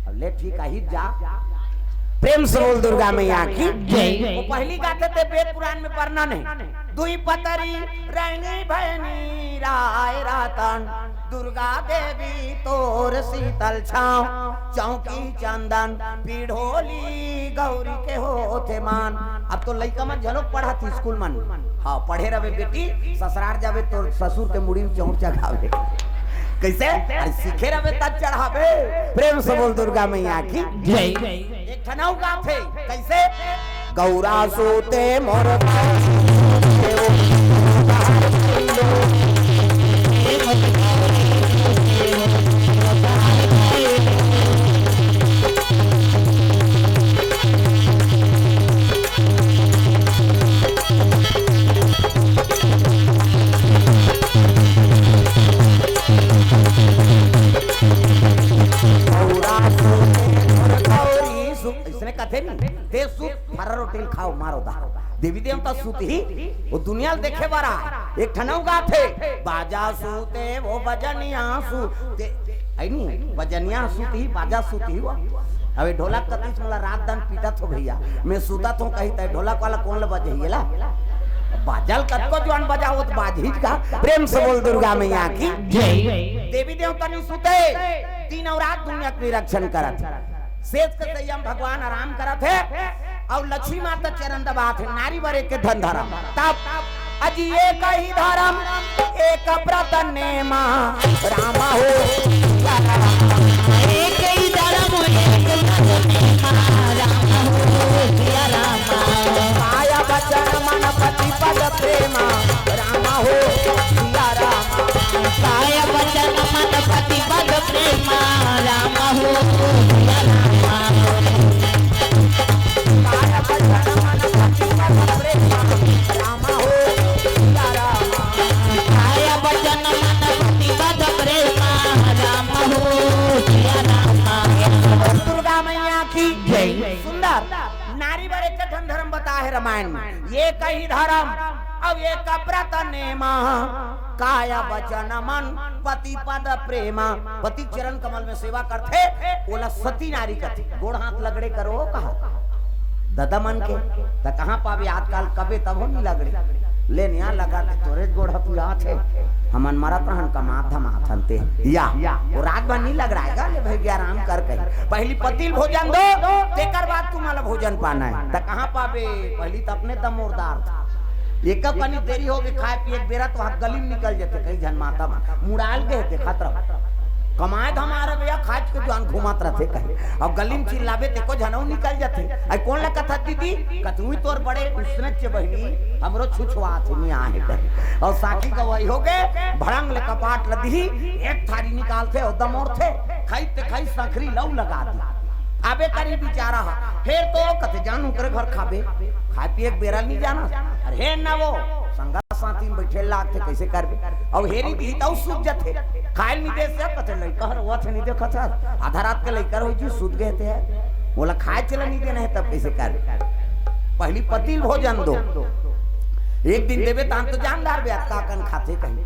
अब ले ठीक आही जा। प्रेम से बोल दुर्गा मैया की जय। वो पहिली गाथे ते वेद पुराण में वर्णन हे। दुई पतरी रैनी भैनी राय रतन दुर्गा देवी तोर शीतल छाँव, चौकी चंदन पिढ़ोली गौरी के होथे मान। अब तो लइका मन झलोक पढ़त स्कूल मन। हाँ, पढ़े रवे बेटी, ससुरार जावे तो ससुर के मुड़ी में चौंक चढ़ावे। कैसे? अरे सीखे रवे तब चढ़ावे। प्रेम से बोल दुर्गा मैया की जय। एक ठन अउ गाथे, कैसे? गौरा सूते मोर इसने कथे नहीं, ते सुत फरा रोटी ल खाओ, मारो दा। देवी देवता सुत ही, वो दुनिया ल देखे बर आए। एक ठन अउ गाथे, बाजा सूते वो बजनिया सूते, है नहीं, बजनिया सूत ही, बाजा सूत ही वो। अबे ढोलक कतिस मोला रात दन पीटत हो भैया, मैं सुतत हो कही तय ढोलक वाला कोन ल बजही ला? बाजा ल कतको जुआन बजावत बाजही का। प्रेम से बोल दुर्गा मैया की जय। देवी देवता नहीं सुते, दिन अउ रात दुनिया के निरीक्षण करत। सेज के संयम भगवान आराम करत हे अउ लक्ष्मी माता चरण दबात हे। नारी बर एक धन धरम। तब अजी एक ही धरम, एक व्रत नेमा, राम हो सिया राम। एक ही धरम, एक व्रत नेमा, राम हो सिया राम। काय वचन मन पति पद प्रेमा, राम हो सिया राम। काय वचन मन पति पद प्रेमा, राम हो सिया राम। काय वचन मन पति पद प्रेमा, राम हो सिया राम। काय वचन मन पति पद प्रेमा, राम हो सिया राम। दुर्गा मैया की जय। सुंदर नारी बर एक ठन धरम बताए हे रामायण में, एक ही धरम अउ एक व्रत नेमा, काय वचन मन पति पद प्रेमा। पति चरण कमल में सेवा करथे, ओला सती नारी कथे। गोड़ हाथ लगड़े करो कहा ददा मन के, त कहाँ पाबे आजकल, कबे तब हो नहीं लगड़े। ले निया लगा के तोरे गोड़ हतुआत हे, हमन मरत रहन कमात धमात हन ते। या, वो रात भर नहीं लगड़ाएगा, ले भैया आराम कर कही। पहली पति ल भोजन दो, तेकर बाद तुम्हारा भोजन पाना है। त कहाँ पाबे, पहली त अपने दमोरदार था। एक कनी देरी हो गई, खाए पिए के बेरा तो हाथ गली में निकल जाते, कई झन माता मन मुड़ाल गए देखत रहो। कमाए धमाए रहे भैया, खाए के जुआन घूमत रहते कहीं। अब गली में चिल्लाबे ते को झनऊ निकल जाते। आई कोन ला कथा दीदी? कतुई तोर बड़े उसने चे बहिनी, हमरो छुछुआत हे, नहीं आहे कहीं। अउ साखी गवाही हो गए, भड़ंग ले कपाट ल दिही, एक थारी निकालथे अउ दमोरथे, खाई ते खाई संखरी लऊ लगा दी। आबे करी बिचारा हा, फेर तो कथे जानू करे घर खाबे, खाए पिए के बेरा नहीं जाना। अरे हे ना वो, संगा साथी में बैठे लागथे, कैसे करबे? अउ हेरी दी तऊ सूत जथे, खाए नहीं दे से कथे लइका हर वो थे नहीं देखत हस, आधा रात के लइका रहो जी सूत गए थे, बोला खाए चला नहीं देना है तब कैसे करबे? पहली पति ल भोजन दो, एक दिन देबे तहन तो जानदार बे अतका कन खाथे कहीं।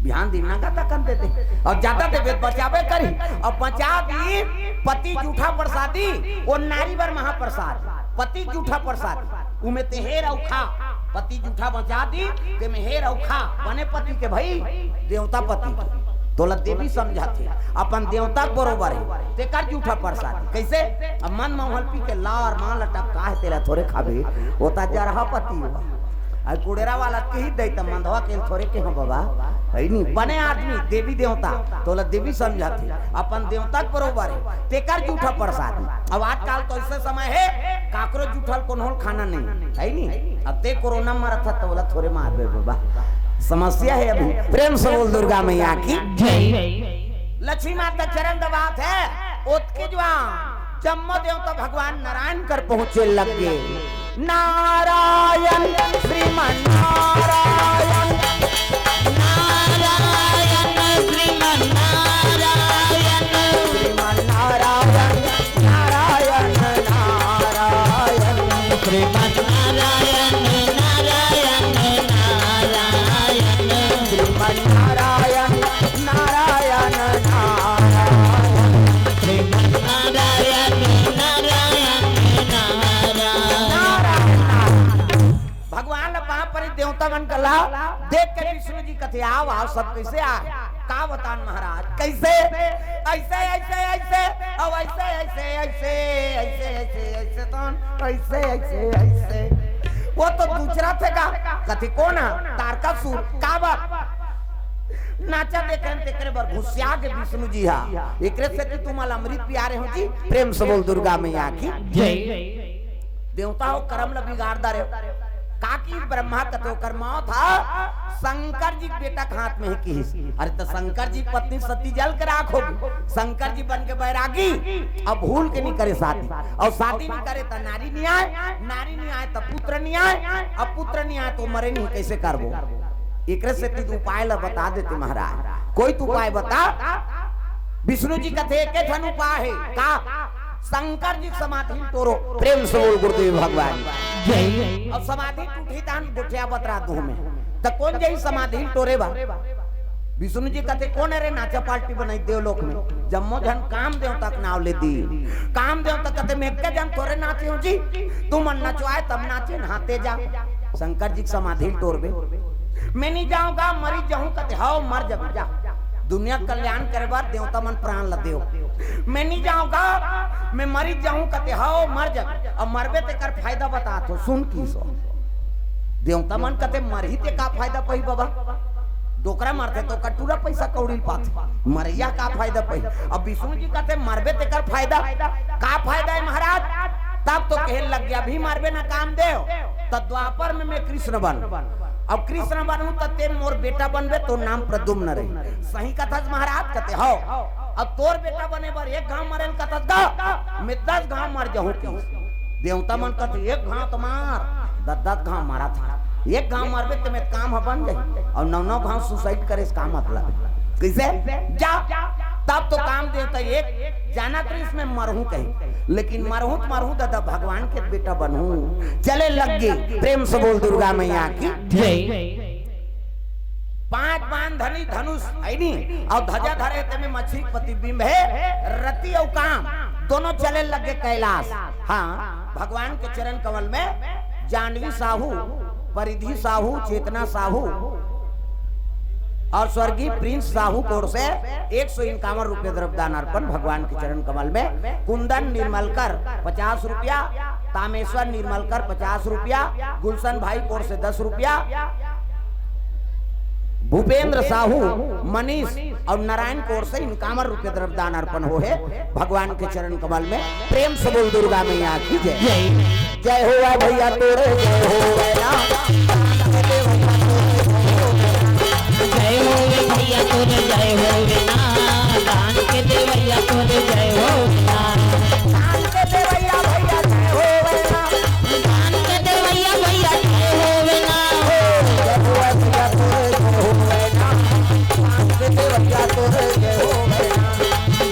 बिहान दिन ना गाता कन देते, अउ जादा देबे त बचाबे करी, अउ बचा दी पति जूठा प्रसादी, वो नारी बर महाप्रसाद, पति जूठा प्रसाद। उमे ते हेर अउ खा, पति जूठा बचा दी, ते में हेर अउ खा, बने पति के भई, देवता पति के। तोला देवी समझाथे, अपन देवता के बरोबर हे, तेकर जूठा परसादी। कइसे? अब मन म हल्पी के लार मान लटक का हे, तेला थोरे खाबे, ओ त जरहा पति हुआ। अउ कुड़ेरा वाला कही दई त मंदवा के थोरे के हो बाबा, हइ नी? बने आदमी, देवी देवता, तोला देवी समझाथे, अपन देवता के बरोबर हे, तेकर जूठा परसादी। अब आजकल तो अइसे समय हे, काकरो जूठा ल कोनो ल खाना नहीं, हइ नी? अब ते कोरोना मरत ह, तोला थोरे मारबे बाबा, समस्या हे अभी। प्रेम से बोल दुर्गा मैया की जय। लक्ष्मी माता चरण दबात हे, ओतके जुआर जम्मो देवता भगवान नारायण कर पहुँचे लगे। नारायण श्रीमन नारायण, नारायण श्रीमन नारायण, श्रीमन नारायण, नारायण नारायण, श्रीमन नारायण, नारायण नारायण, श्रीमन नारायण, नारायण नारायण, श्रीमन नारायण, नारायण नारायण। भगवान ला पाँव परी, देवता मन कला देख के विष्णु जी कथे, "आओ, आओ, सब कइसे आए?" का बतान महाराज, कइसे? अइसे, अइसे, अइसे, अब अइसे, अइसे, अइसे, अइसे, अइसे, अइसे, तन, अइसे, अइसे, अइसे। ओ तो दूसरा थे का? कथे, "कोन ह?" "तारकासुर।" "का बात?" "नाचा देखेन तेकरे बर घुसिया गे विष्णु जी हा, एकरे सेती तुमन ल अमृत पियारे हो जी।" प्रेम से बोल दुर्गा मैया की जय। देवता हो करम ल बिगाड़ डारे हो। का कि ब्रह्मा कथे ओकर मौत ह शंकर जी के बेटा के हाथ में हे किहिस। अरे त शंकर जी पत्नी सती जल के राख होगे, शंकर जी बन के बैरागी, अब भूल के नहीं करे शादी, अउ शादी नहीं करे त नारी नहीं आए, नारी नहीं आए त पुत्र नहीं आए, अब पुत्र नहीं आए त मरे नहीं, कइसे करबो? एकरे सेती उपाय ल बता देते महाराज, कोई तो उपाय बता। विष्णु जी कथे, "एके ठन उपाय हे।" का? "शंकर जी के समाधि ल टोरो।" प्रेम से बोल गुरुदेव भगवान जय। अब समाधि टूटही तहन गोठिया बतरा दूं में, त कोन जाही समाधि ल टोरे बा? विष्णु जी कथे, "कोन हे रे नाचा पार्टी बनाई देवलोक में?" जम्मो झन काम देवता के नाव ले दी। काम देवता कथे, "मैं एके झन थोरे नाचे हो जी, तुमन नचवाए तब नाचे, नहाते जा।" शंकर जी के समाधि ल टोरबे। "मैं नहीं जाऊंगा, मरी जाऊं।" कथे, "हव, मर जाबे, जा।" दुनिया के कल्याण करे बर देवता मन प्राण ल देव। "मैं नहीं जाऊंगा, मैं मरी जाऊं।" कथे, "हव, मर जाबे।" अब मरबे तेकर फायदा बतात हो, सुन किहिस। देवता मन कथे, "मरही ते का फायदा पही बाबा? डोकरा मरथे त ओकर टूरा पइसा कौड़ी ल पाथे, मरइया का फायदा पही?" अब विष्णु जी कथे, "मरबे तेकर फायदा, का फायदा हे महाराज?" तब तो कहे लग गे, "अभी मरबे ना कामदेव, त द्वापर में मैं कृष्ण बनहूं। अब कृष्ण बनहूं त ते मोर बेटा बनबे, तोर नाम प्रद्युम्न रही।" "सही कथस महाराज?" कथे, "हव।" "अब तोर बेटा बने बर एक घांव मरे ल कथस गा, मैं दस घांव मर जाहूं।" देवता मन कथे, "एक घांव त मार, दस दस घांव मरत हे, एक घांव मरबे ते में काम ह बन जाही, अउ नौ नौ घांव suicide करे से का मतलब हे?" कइसे? जा, तब तो काम देवता एक जानत रहिस मैं मरहूं कही, लेकिन मरहूं त मरहूं दादा, भगवान के बेटा बनहूं। चले लग गे। प्रेम से बोल दुर्गा मैया की जय। पांच बाण धनी धनुष हे नी, अउ ध्वजा धरे तेमे मछली के प्रतिबिंब हे, रति अउ काम दोनों चले लग गे कैलाश। हां, भगवान के चरण कमल में जाह्नवी साहू, परिधि साहू, चेतना साहू अउ स्वर्गीय प्रिंस साहू कोर से एक सौ इक्यावन रुपया द्रव्य दान अर्पण भगवान के चरण कमल में। कुंदन निर्मलकर पचास रुपया, तामेश्वर निर्मलकर पचास रुपया, गुलशन भाई कोर से दस रुपया, भूपेंद्र साहू, मनीष अउ नारायण कोर से इक्यावन रुपया द्रव्य दान अर्पण होहे। भगवान के चरण कमल में प्रेम से बोल दुर्गा मैया की जय। जय। जय होवय भैया तोरे, जय होवय ना। जय होवे भैया तोरे, जय होवे ना। दान के देवैया तोरे, जय होवे ना। दान के देवैया भैया, जय होवे ना। दान के देवैया भैया, जय होवे ना। जय होवे भैया तोरे, जय होवे ना। दान के देवैया तोरे, जय होवे ना।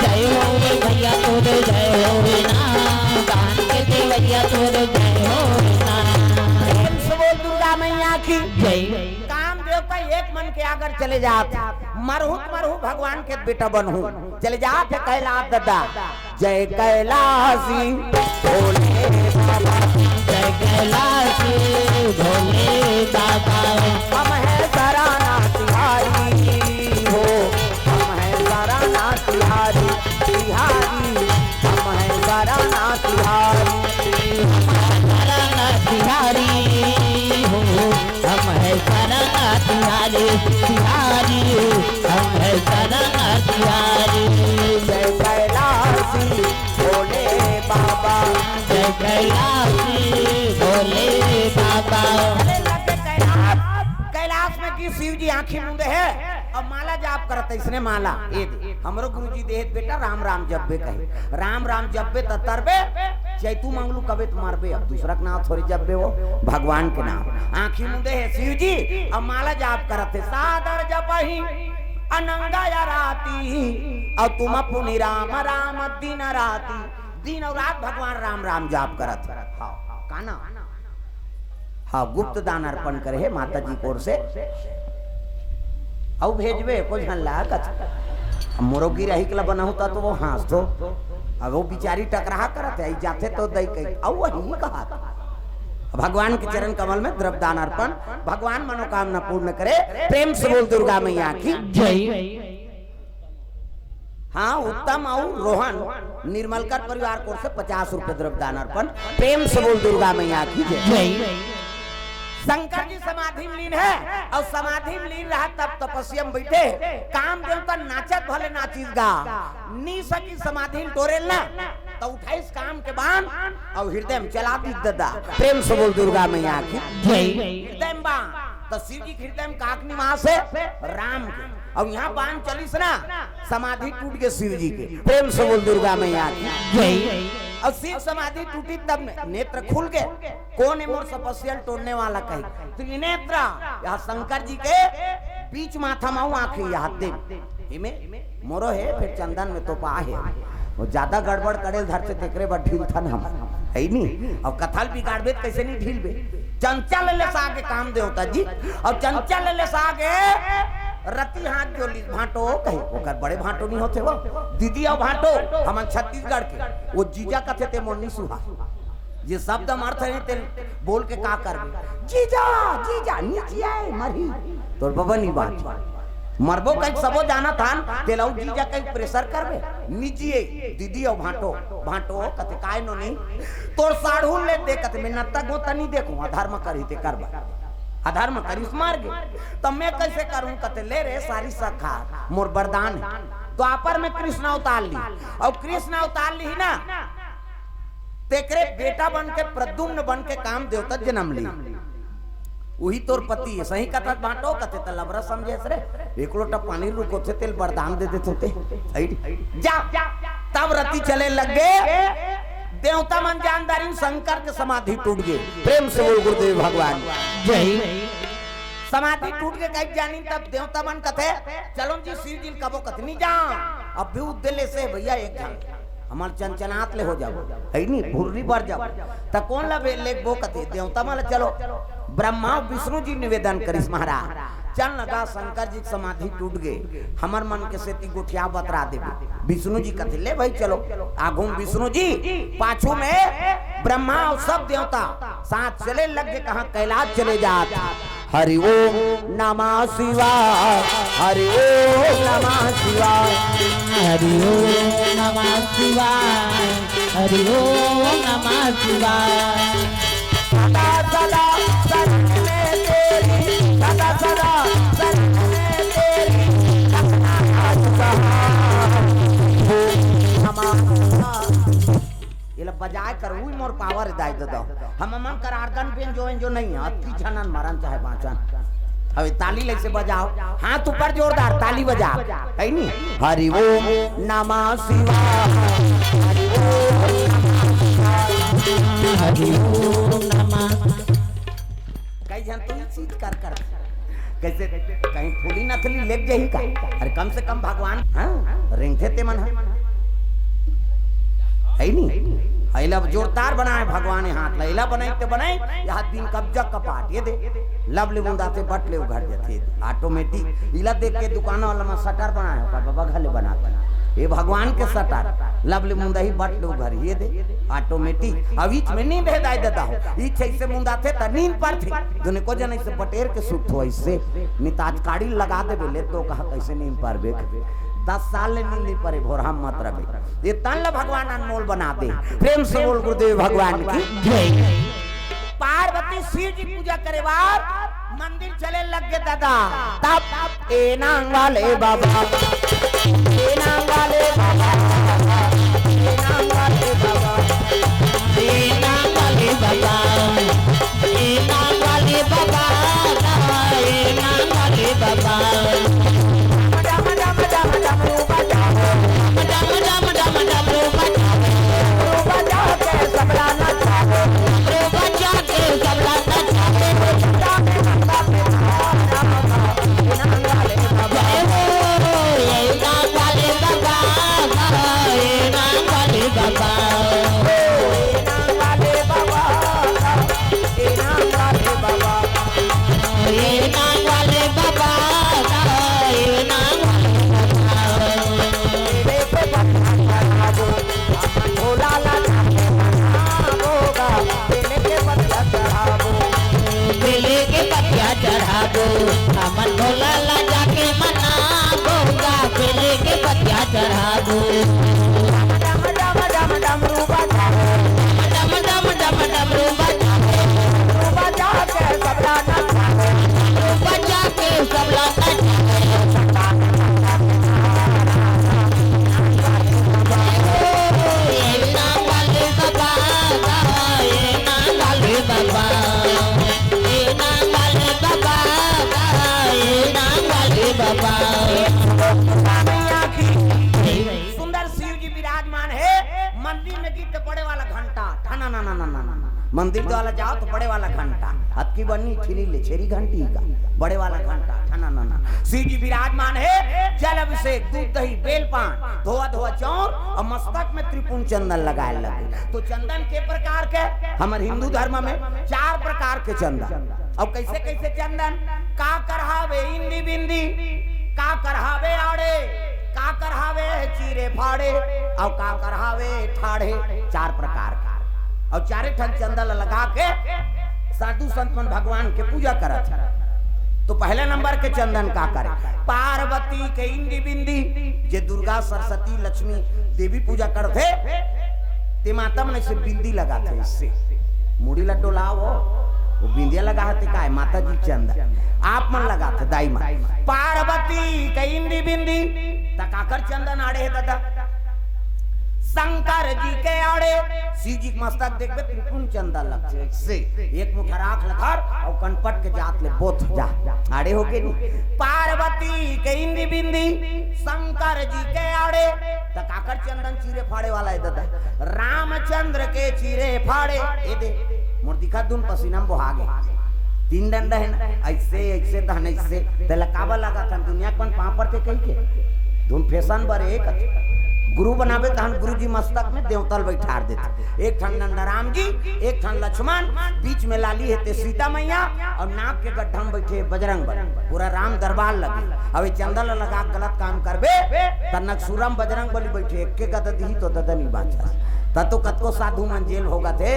जय होवे भैया तोरे, जय होवे ना। दान के देवैया तोरे, जय होवे ना। प्रेम से बोल दुर्गा मैया की जय। काम देवता एक मन के आगर चले जात, मरहूं त मरहूं भगवान के बेटा बनहूं, चले जात हे कैलाश दादा। जय कैलाशी भोले बाबा, जय कैलाशी भोले बाबा। हम है सराना तिहारी हो, हम है सराना तिहारी, तिहारी, हम है सराना तिहारी। सराना तिहारी हो, हम है सराना तिहारी, तिहारी, हम है सराना तिहारी। जय कैलाशी भोले बाबा। जय कैलाशी भोले बाबा। अरे लगे कैलाश, कैलाश में कि शिव जी आंखी मूंदे है, अब माला जाप करत है, इसने माला, ये दे। हमरो गुरुजी देहे बेटा राम राम जब्बे कहे, राम राम जब्बे त तरबे, चैतू मंगलू कबे त मरबे। अब दूसरा के नाम थोड़ी जब्बे हो, भगवान के नाम। आंखी मूंदे है शिव जी, अब माला जाप करत है, सादर जपही अनंगा या राती, और तुम पुनि राम राम दिन राती। दिन और रात भगवान राम राम जाप करत है। हाँ, का ना? हाँ, गुप्त दान अर्पण करे हे माता जी की ओर से। अउ भेजबे, कोई झन ला कच। अब मोरो गिराही के ला बनाहूं ता तो वो हाँस तो। अब वो बिचारी टकराहा करत है, आई जाथे तो दई कही। अउ वही कहा था। भगवान के चरण कमल में द्रव्य दान अर्पण, भगवान मनोकामना पूर्ण करे। प्रेम से बोल दुर्गा मैया की। जय। हाँ, उत्तम और रोहन निर्मलकर परिवार की ओर से पचास रुपए द्रव्य दान अर्पण। प्रेम से बोल दुर्गा मैया की जय। जय। शंकर जी समाधि में लीन है और समाधि में लीन रहा तब तपस्या में बैठे, काम देवता नाचत भले नाचिस गा, नी सकी समाधि में टोरेल ना, तो उठाइस काम के बाण और हृदय में चला दी ददा। प्रेम से बोल दुर्गा मैया की जय। हृदय में बाण, तो शिव जी के हृदय में काक निवास है राम के, और यहाँ बाण चलिस ना, समाधि टूट गए शिव जी के। प्रेम से बोल दुर्गा मैया की जय। और शिव समाधि टूटी तब ने-, नेत्र खुल गए, कोन ए मोर तपस्या ल टोरने वाला कही। त्रिनेत्र, यहाँ शंकर जी के बीच माथा माऊ आंखी, यहाँ दे। इमे मोरो है, फिर चंदन में तो पा है। वो ज्यादा गड़बड़ करे धर से तेकरे बर ढील थन हम। है नी? अब कथा ल बिगाड़बे त कैसे नहीं ढीलबे? चंचल ले सागे काम देवता जी। अब चंचल ले सागे रति हाथ जोड़ ली, भांटो कही, ओकर बड़े भांटो नहीं होते वो। दीदी और भांटो, हमन छत्तीसगढ़ के, वो जीजा कथे ते मोर नहीं सुहा। ये शब्द हम अर्थ है, तेल बोल के का करबे? जीजा, जीजा, नीचे आए, मरही। तोर बबा नहीं बात। मरबो कहीं सबो जाना थान, तेल अउ जीजा कहीं प्रेशर करबे। नीचे, दीदी अउ भांटो, भांटो, कते काय नो नहीं। तोर साढ़ू ले दे, कते मैं नत्ता गोता नहीं देखूं, अधर्म करी ते करबा। अधर्म करिस मार गे। तब मैं कैसे करूं, कते ले रे सारी सखा, मोर वरदान है। द्वापर में कृष्ण अवतार ली, और कृष्ण अवतार ली ना, तेकरे बेटा बन के, प्रद्युम्न बन के काम देवता जन्म ली। उही तोर पति है, सही कथा भांटो कथे त लबरा समझे रे। एक लोटा पानी रुको थे, तेल वरदान दे देते थे। जा, तब रति चले लग गए। देवता मन जानदारी शंकर के समाधि टूट गए। प्रेम से बोल गुरुदेव भगवान जय। समाधि टूट के कहीं जानी तब देवता मन कथे, चलो जी शिव जी कबो कथनी जा। अब भी उद्दे ले से भैया एक झन हमर चनचनात ले हो जाबो, है नी, भुर्री बर जाबो। त कोन ला बे-, लेगबो कथे, देवता मन ला चलो। ब्रह्मा अउ विष्णु जी निवेदन करिस महाराज, चल लगा शंकर जी के समाधि टूट गे, हमर मन के सेती गोठिया बतरा देबे। विष्णु जी कथे, ले भाई चलो। आगू में विष्णु जी, पाछू में ब्रह्मा अउ सब देवता साथ चले लग गे, कहाँ कैलाश चले जात। हरि ओम नमः शिवाय, हरि ओम नमः शिवाय। हरि ओम नमः शिवाय, हरि ओम नमः शिवाय। सदा सदा शरण में तेरी, सदा सदा शरण में तेरी, रखना आज कहा। ओम नमः शिवाय। ये ला बजाए कर, उही मोर पावर दाई दे दो। हम मन कर आर्गन बेंजो एंजो नहीं है, अति छनन मरन चाहे बाँचन। अबे ताली ले से बजाओ, हाथ ऊपर जोरदार ताली बजा, है नी? हरि ओम नमः शिवाय, हरि ओम नमः शिवाय, हरि ओम नमः। कई झन तो ये चीज कर कर कैसे कहीं फूली नथली लेग जाही का? अरे कम से कम भगवान, हाँ, रेंगथे ते मन ह। है नी? एला जोरदार बनाए भगवान, ये हाथ ला एला बनाई ते बनाई, ये हाथ बिन कब्जा कपाट, ये दे। लब ले मुंदाथे, बट ले उघर जाथे, ऑटोमेटिक। इला देख के दुकान वाला मन शटर बनाए हो का, बाबा घले बनाथे। ये भगवान के शटर, लब ले मुंदाही, बट ले उघर, ये दे, ऑटोमेटिक। अब ईच में नींद हे दाई ददा हो, ईच ऐसे मुंदाथे त नींद परथे। दुने को जन ऐसे बटेर के सुत हो ऐसे, निताज काड़ी लगा देबे ले तो कहा कैसे नींद परबे। दस साल ले नींद नहीं परे, भोरहा मत रबे। ये तन ल भगवान अनमोल बना दे। प्रेम से बोल गुरुदेव भगवान की जय। पार्वती शिव जी पूजा करे बार मंदिर चले लग गे ददा। तब ए नांग वाले बाबा, ए नांग वाले बाबा, ए नांग वाले बाबा, ए नांग वाले बाबा, ए नांग वाले बाबा, ए नांग वाले बाबा। डम डम डम डम डम रूपा जाओ। डम डम डम डम डम रूपा जाओ। रूपा जाओ के सबला नचाओ। रूपा जाओ के सबला नचाओ। जय हो, ये नांग वाले बाबा, ये नांग वाले बाबा। ये नांग वाले बाबा, ये नांग वाले बाबा। बेले के पत्तिया चढ़ाबो, हमन भोला ला जाके मनाबो गा। बेले के पत्तिया चढ़ाबो। डम डम डम डम डम रूपा जाओ। डम डम डम डम डम रूपा जाओ। रूपा जाओ के सबला नचाओ। रूपा जाओ के सबला नचाओ। सुंदर शिव जी विराजमान हे मंदिर में, गीत पड़े वाला घंटा, ठना ना ना ना ना ना। मंदिर वाला जाओ तो पड़े वाला घंटा, अतकी बनी छिरी ले, छेरी घंटी का, बड़े वाला घंटा, ठना ना ना। शिव जी विराजमान हे, जल अभिषेक, दूध दही, बेलपान, धोआ धोआ चाउर अउ मस्तक में त्रिपुंड चंदन लगाए लगे। तो चंदन के प्रकार के, हमर हिंदू धर्म में चार प्रकार के चंदन। अउ कैसे कैसे चंदन? का करहावे इंदी बिंदी, का करहावे आड़े, का करहावे चीरे फाड़े, अउ का करहावे ठाढ़े। चार प्रकार का। अउ चारे ठन चंदन ल लगा के साधु संत मन भगवान के पूजा करत हे। तो पहले नंबर के चंदन का करे? पार्वती के इंदी बिंदी, जे दुर्गा, सरस्वती, लक्ष्मी, देवी पूजा करथे, ते माता मन ऐसे बिंदी लगाथे, इससे मुड़ी ला डोलाओ, वो बिंदिया लगा हते काय, माता जी चंदन। आप मन लगाथे, दाई मन। पार्वती के इंदी बिंदी, त काकर चंदन आड़े हे ददा? शंकर जी के आड़े। शिव जी के मस्तक देखबे, त्रिपुंड चंदन लगथे, से एक मुठा राख ल धर अउ कनपट के जात ले बोथ जा। आड़े होगे नी? पार्वती के इंदी बिंदी, शंकर जी के आड़े। त काकर चंदन चीरे फाड़े वाला हे ददा? रामचंद्र के चीरे फाड़े। ए दे, मोर दिखा दुन पसीना में बोहा गे। तीन डंडा हे ना, ऐसे, ऐसे, तहन ऐसे। तेला काबर लगाथन? दुनिया के मन पाँव परथे कहिके। धुन फैशन बर एक गुरु बनाबे, तहन गुरु जी मस्तक में देवता ल बैठार देथे। एक ठन डंडा राम जी, एक ठन लक्ष्मण, बीच में लाली हे ते सीता मैया, अउ नाक के गड्ढा में बैठे बजरंग बली। पूरा राम दरबार लगे। अब ये चंदन ल लगा के गलत काम करबे, त नकसुरम बजरंग बली बैठे, एक के गदा दिही तो ददा नहीं बांचस। त तो कतको साधु मन जेल भोगत हे,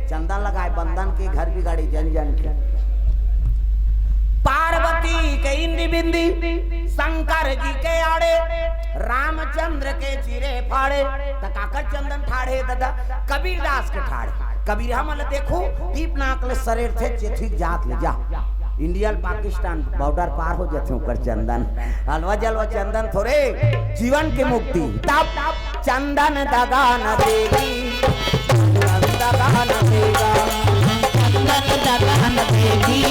चंदन लगाए बंदन के, घर बिगाड़े जन जन के। पार्वती के इंदी बिंदी, शंकर जी के आड़े, रामचंद्र के चीरे फाड़े। त काकर चंदन ठाढ़े ददा? कबीरदास के ठाढ़े। कबीर हमन ल देखो, दीप नाक ले सरेर थे, चेथी जात ले जा। इंडिया ल पाकिस्तान बॉर्डर पार हो जाथे ओकर चंदन। अलवा जलवा चंदन थोरे, जीवन के मुक्ति। तब चंदन दगा न देगी, चंदन दगा न देगा, चंदन दगा न देगी,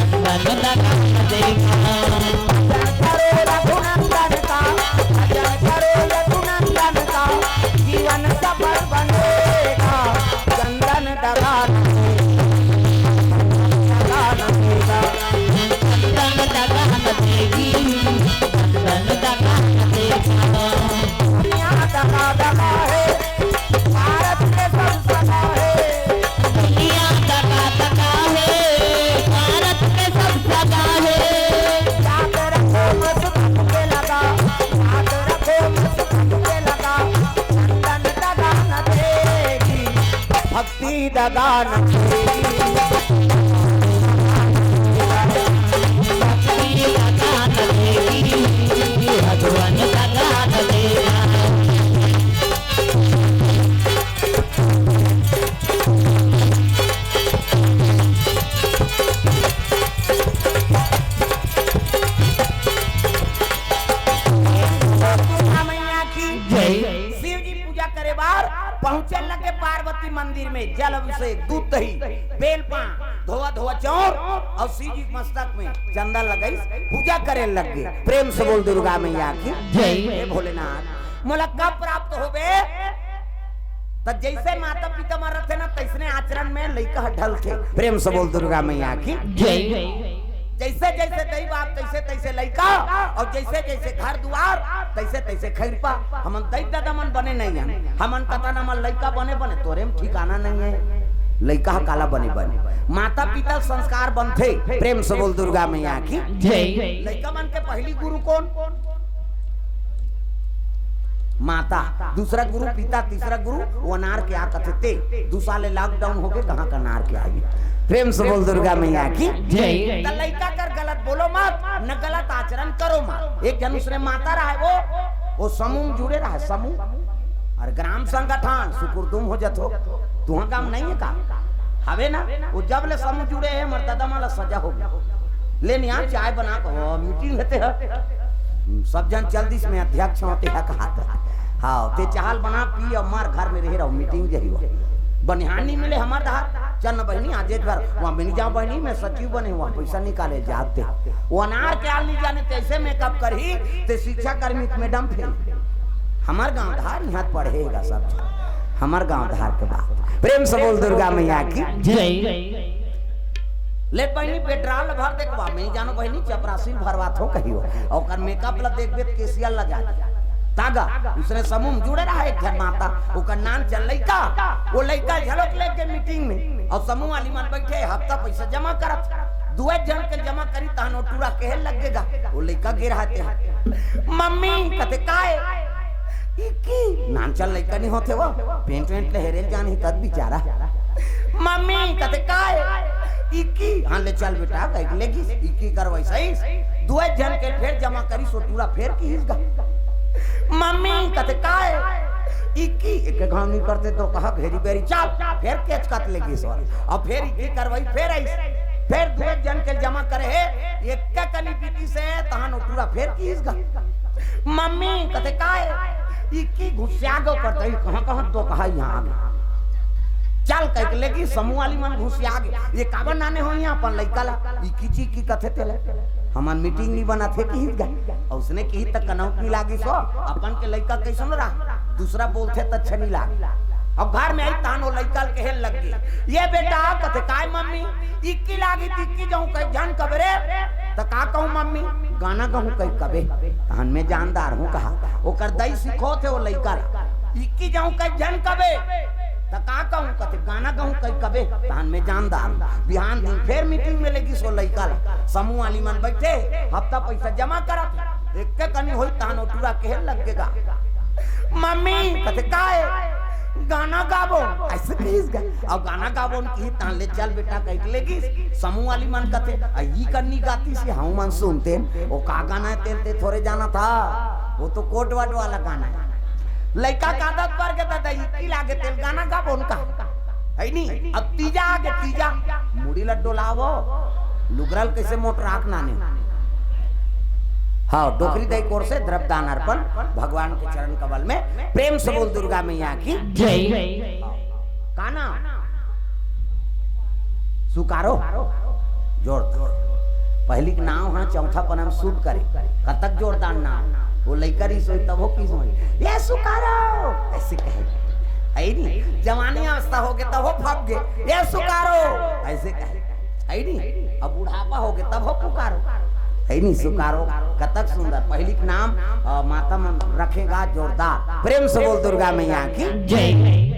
चंदन दगा न देगा। भजन करो रघुनंदन का, भजन करो रघुनंदन का, जीवन सफल बनेगा। चंदन दगा न देगी, दगा न देगा। चंदन दगा न देगी, चंदन दगा न देगा। दुनिया दगा दगा है, भारत के लगान देगी, भगवान लगान देगा। दुर्गा मैया की जय। शिव जी पूजा करे बार पहुंचे लगे पार्वती मंदिर में, जल अभिषेक, दूध दही, बेल पान, धोवा धोवा चाउर अउ शिव जी के मस्तक में चंदा लगाइस, पूजा करे लग गे। प्रेम से बोल दुर्गा मैया की जय। हे भोलेनाथ, मोला का प्राप्त होबे? त जइसे माता पिता मन रथे ना, तइसने आचरण में लइका ह ढलथे। प्रेम से बोल दुर्गा मैया की जय। जइसे जइसे दई बाप, तइसे तइसे लइका, अउ जइसे जइसे घर दुआर, तइसे तइसे खइरपा। हमन दई ददा मन बने नइ हन, हमन कथन हमर लइका बने बने, तोरे म ठिकाना नइ हे। लइका ह काला बने बने, माता पिता संस्कार बनथे। प्रेम से बोल दुर्गा मैया की जय। लइका मन के पहिली गुरु कोन? माता, दूसरा गुरु पिता, तीसरा गुरु वो अनार के आ कथे ते। दू साल ले lockdown होगे, कहाँ का अनार के आही? प्रेम से बोल दुर्गा मैया की जय। त लइका कर गलत बोलो मत, न गलत आचरण करो मत। एक झन उसने माता रहय, वो, वो समूह म जुड़े रहय, समूह अउ ग्राम संगठन सुकुरदुम हो जथो। तुहा काम नइ हे का? हवे ना, वो जब ले समूह जुड़े हे, हमर ददा मन ला सजा होगे। ले निया चाय बना के, वो meeting हे ते ह। सब झन चल दिस, मैं अध्यक्ष हों, ते ह कहात। हाँ, ते चाय ल बना, पी अउ मर, घर में रहे रहो, meeting जही हो। बनिहार नइ मिले हमर डहर, चल न बहिनी, आज एक बार वहाँ मिल जाओ बहिनी, मैं सचिव बने हुआ, पैसा निकाले जाते। वो अनार के आल नइ जाने, तइसे makeup करही, ते शिक्षा कर्मी के madam फेल। हमर गांव धार इहाँ पढ़ेगा सब झन। हमर गांव धार के बात। प्रेम से बोल दुर्गा मैया की जय। ले बहिनी, पेट्रोल भर देखवा, मैं जानो बहिनी, चपरासी ल भरवाथों कहियो। ओकर makeup ला देखबे त केसिया ला जा। तागा, उसने समूह म जुड़े रहय एक झन माता, ओकर नान चल लइका, वो लइका झलक लेके meeting में, अउ समूह वाली मन बइठे, हफ्ता पैसा जमा करत, दुए झन के जमा करी, तहन वो टूरा कहे लग गे गा, वो लइका गे रहय ते ह। मम्मी, कथे काय? इक्की, नानचन लइका नइ होथे वो, पेंट वेंट ले हेरे ल जानही तब बिचारा। मम्मी, कथे काय? इक्की, हाँ ले चल बेटा, कहिके लेगिस, इक्की करवाइस, दुए झन के फेर जमा करिस, वो टूरा फेर किहिस गा। मम्मी, कथे काय? इक्की, एके घांव नइ करते त कहा घेरी बेरी, चल, फेर केचकत लेगिस वो। अउ फेर इक्की करवाइस, फेर आइस, फेर दुए झन के जमा करे हे, एके कनी बीतिस हे, तहन वो टूरा फेर किहिस गा। मम्मी, कथे काय? इक्की घुसिया गे ओकर दई, कहाँ कहाँ तो कहा यहाँ आगे। चल कहिके लेगिस, समूह वाली मन घुसिया गे। ये काबर नाने होही अपन लइका ला? इक्की जी की कथे तेला। हमन meeting नइ बनत हे किहिस गा। अउ उसने किहिस त कनौत नइ लागिस वो, अपन के लइका कइसन रहा? दूसरा बोलथे त अच्छा नइ लागे। अब घर में आई तहन वो लइका ल कहे लग गे, ये बेटा, कथे काय मम्मी? इक्की लागिस त इक्की जाहूं कहिके झन कबे रे, त का कहूं मम्मी, गाना गाहूं कहिके कबे, तहन मैं जानदार हूं कहा। ओकर दई सिखोथे वो लइका ला, इक्की जाहूं कहिके झन कबे, त का कहूं, कथे गाना गाहूं कहिके कबे, तहन मैं जानदार हूं। बिहान दिन फेर meeting में लेगिस वो लइका ला, समूह वाली मन बइठे, हफ्ता पैसा जमा करत, एके कनी होई तहन वो टूरा कहे लग गे गा, मम्मी, कथे काय? गाना गाबो, अइसे किहिस गा। अब गाना गाबो न किहिस, तहन ले चल बेटा कहिके लेगिस। समूह वाली मन कथे, अ, ई कन्नी गातिस, हमू मन सुनतेन। वो का गाना हे तेला ते थोरे जानत हस, वो तो कोट वाट वाला गाना हे। लइका के आदत पर गे ददा, इक्की लागे तेला गाना गाबो न का। हे नी? अब तीजा आगे, तीजा। मुड़ी ल डोलावो, लुगरा ल कइसे मोटराक नाने। हाँ, डोकरी दई कोर से द्रव्य दान अर्पण, भगवान के चरण कमल में। प्रेम से बोल दुर्गा मैया की जय। का नाम? सुकारो। जोरदार। पहिली के नाम ह, चौथा पन्ना म shoot करे। कतक जोरदार नाम। वो लइका रहिस होही तभो किहिस होही, ये सुकारो, अइसे कहे। हे नी? जवानी अवस्था होगे तभो फप गे, ये सुकारो, अइसे कहे। हे नी? अब बुढ़ापा होगे तभो पुकारो। हे नी? सुकारो। कतक सुंदर। पहिली के नाम, अ, माता मन रखे गा, जोरदार। प्रेम से बोल दुर्गा मैया की जय।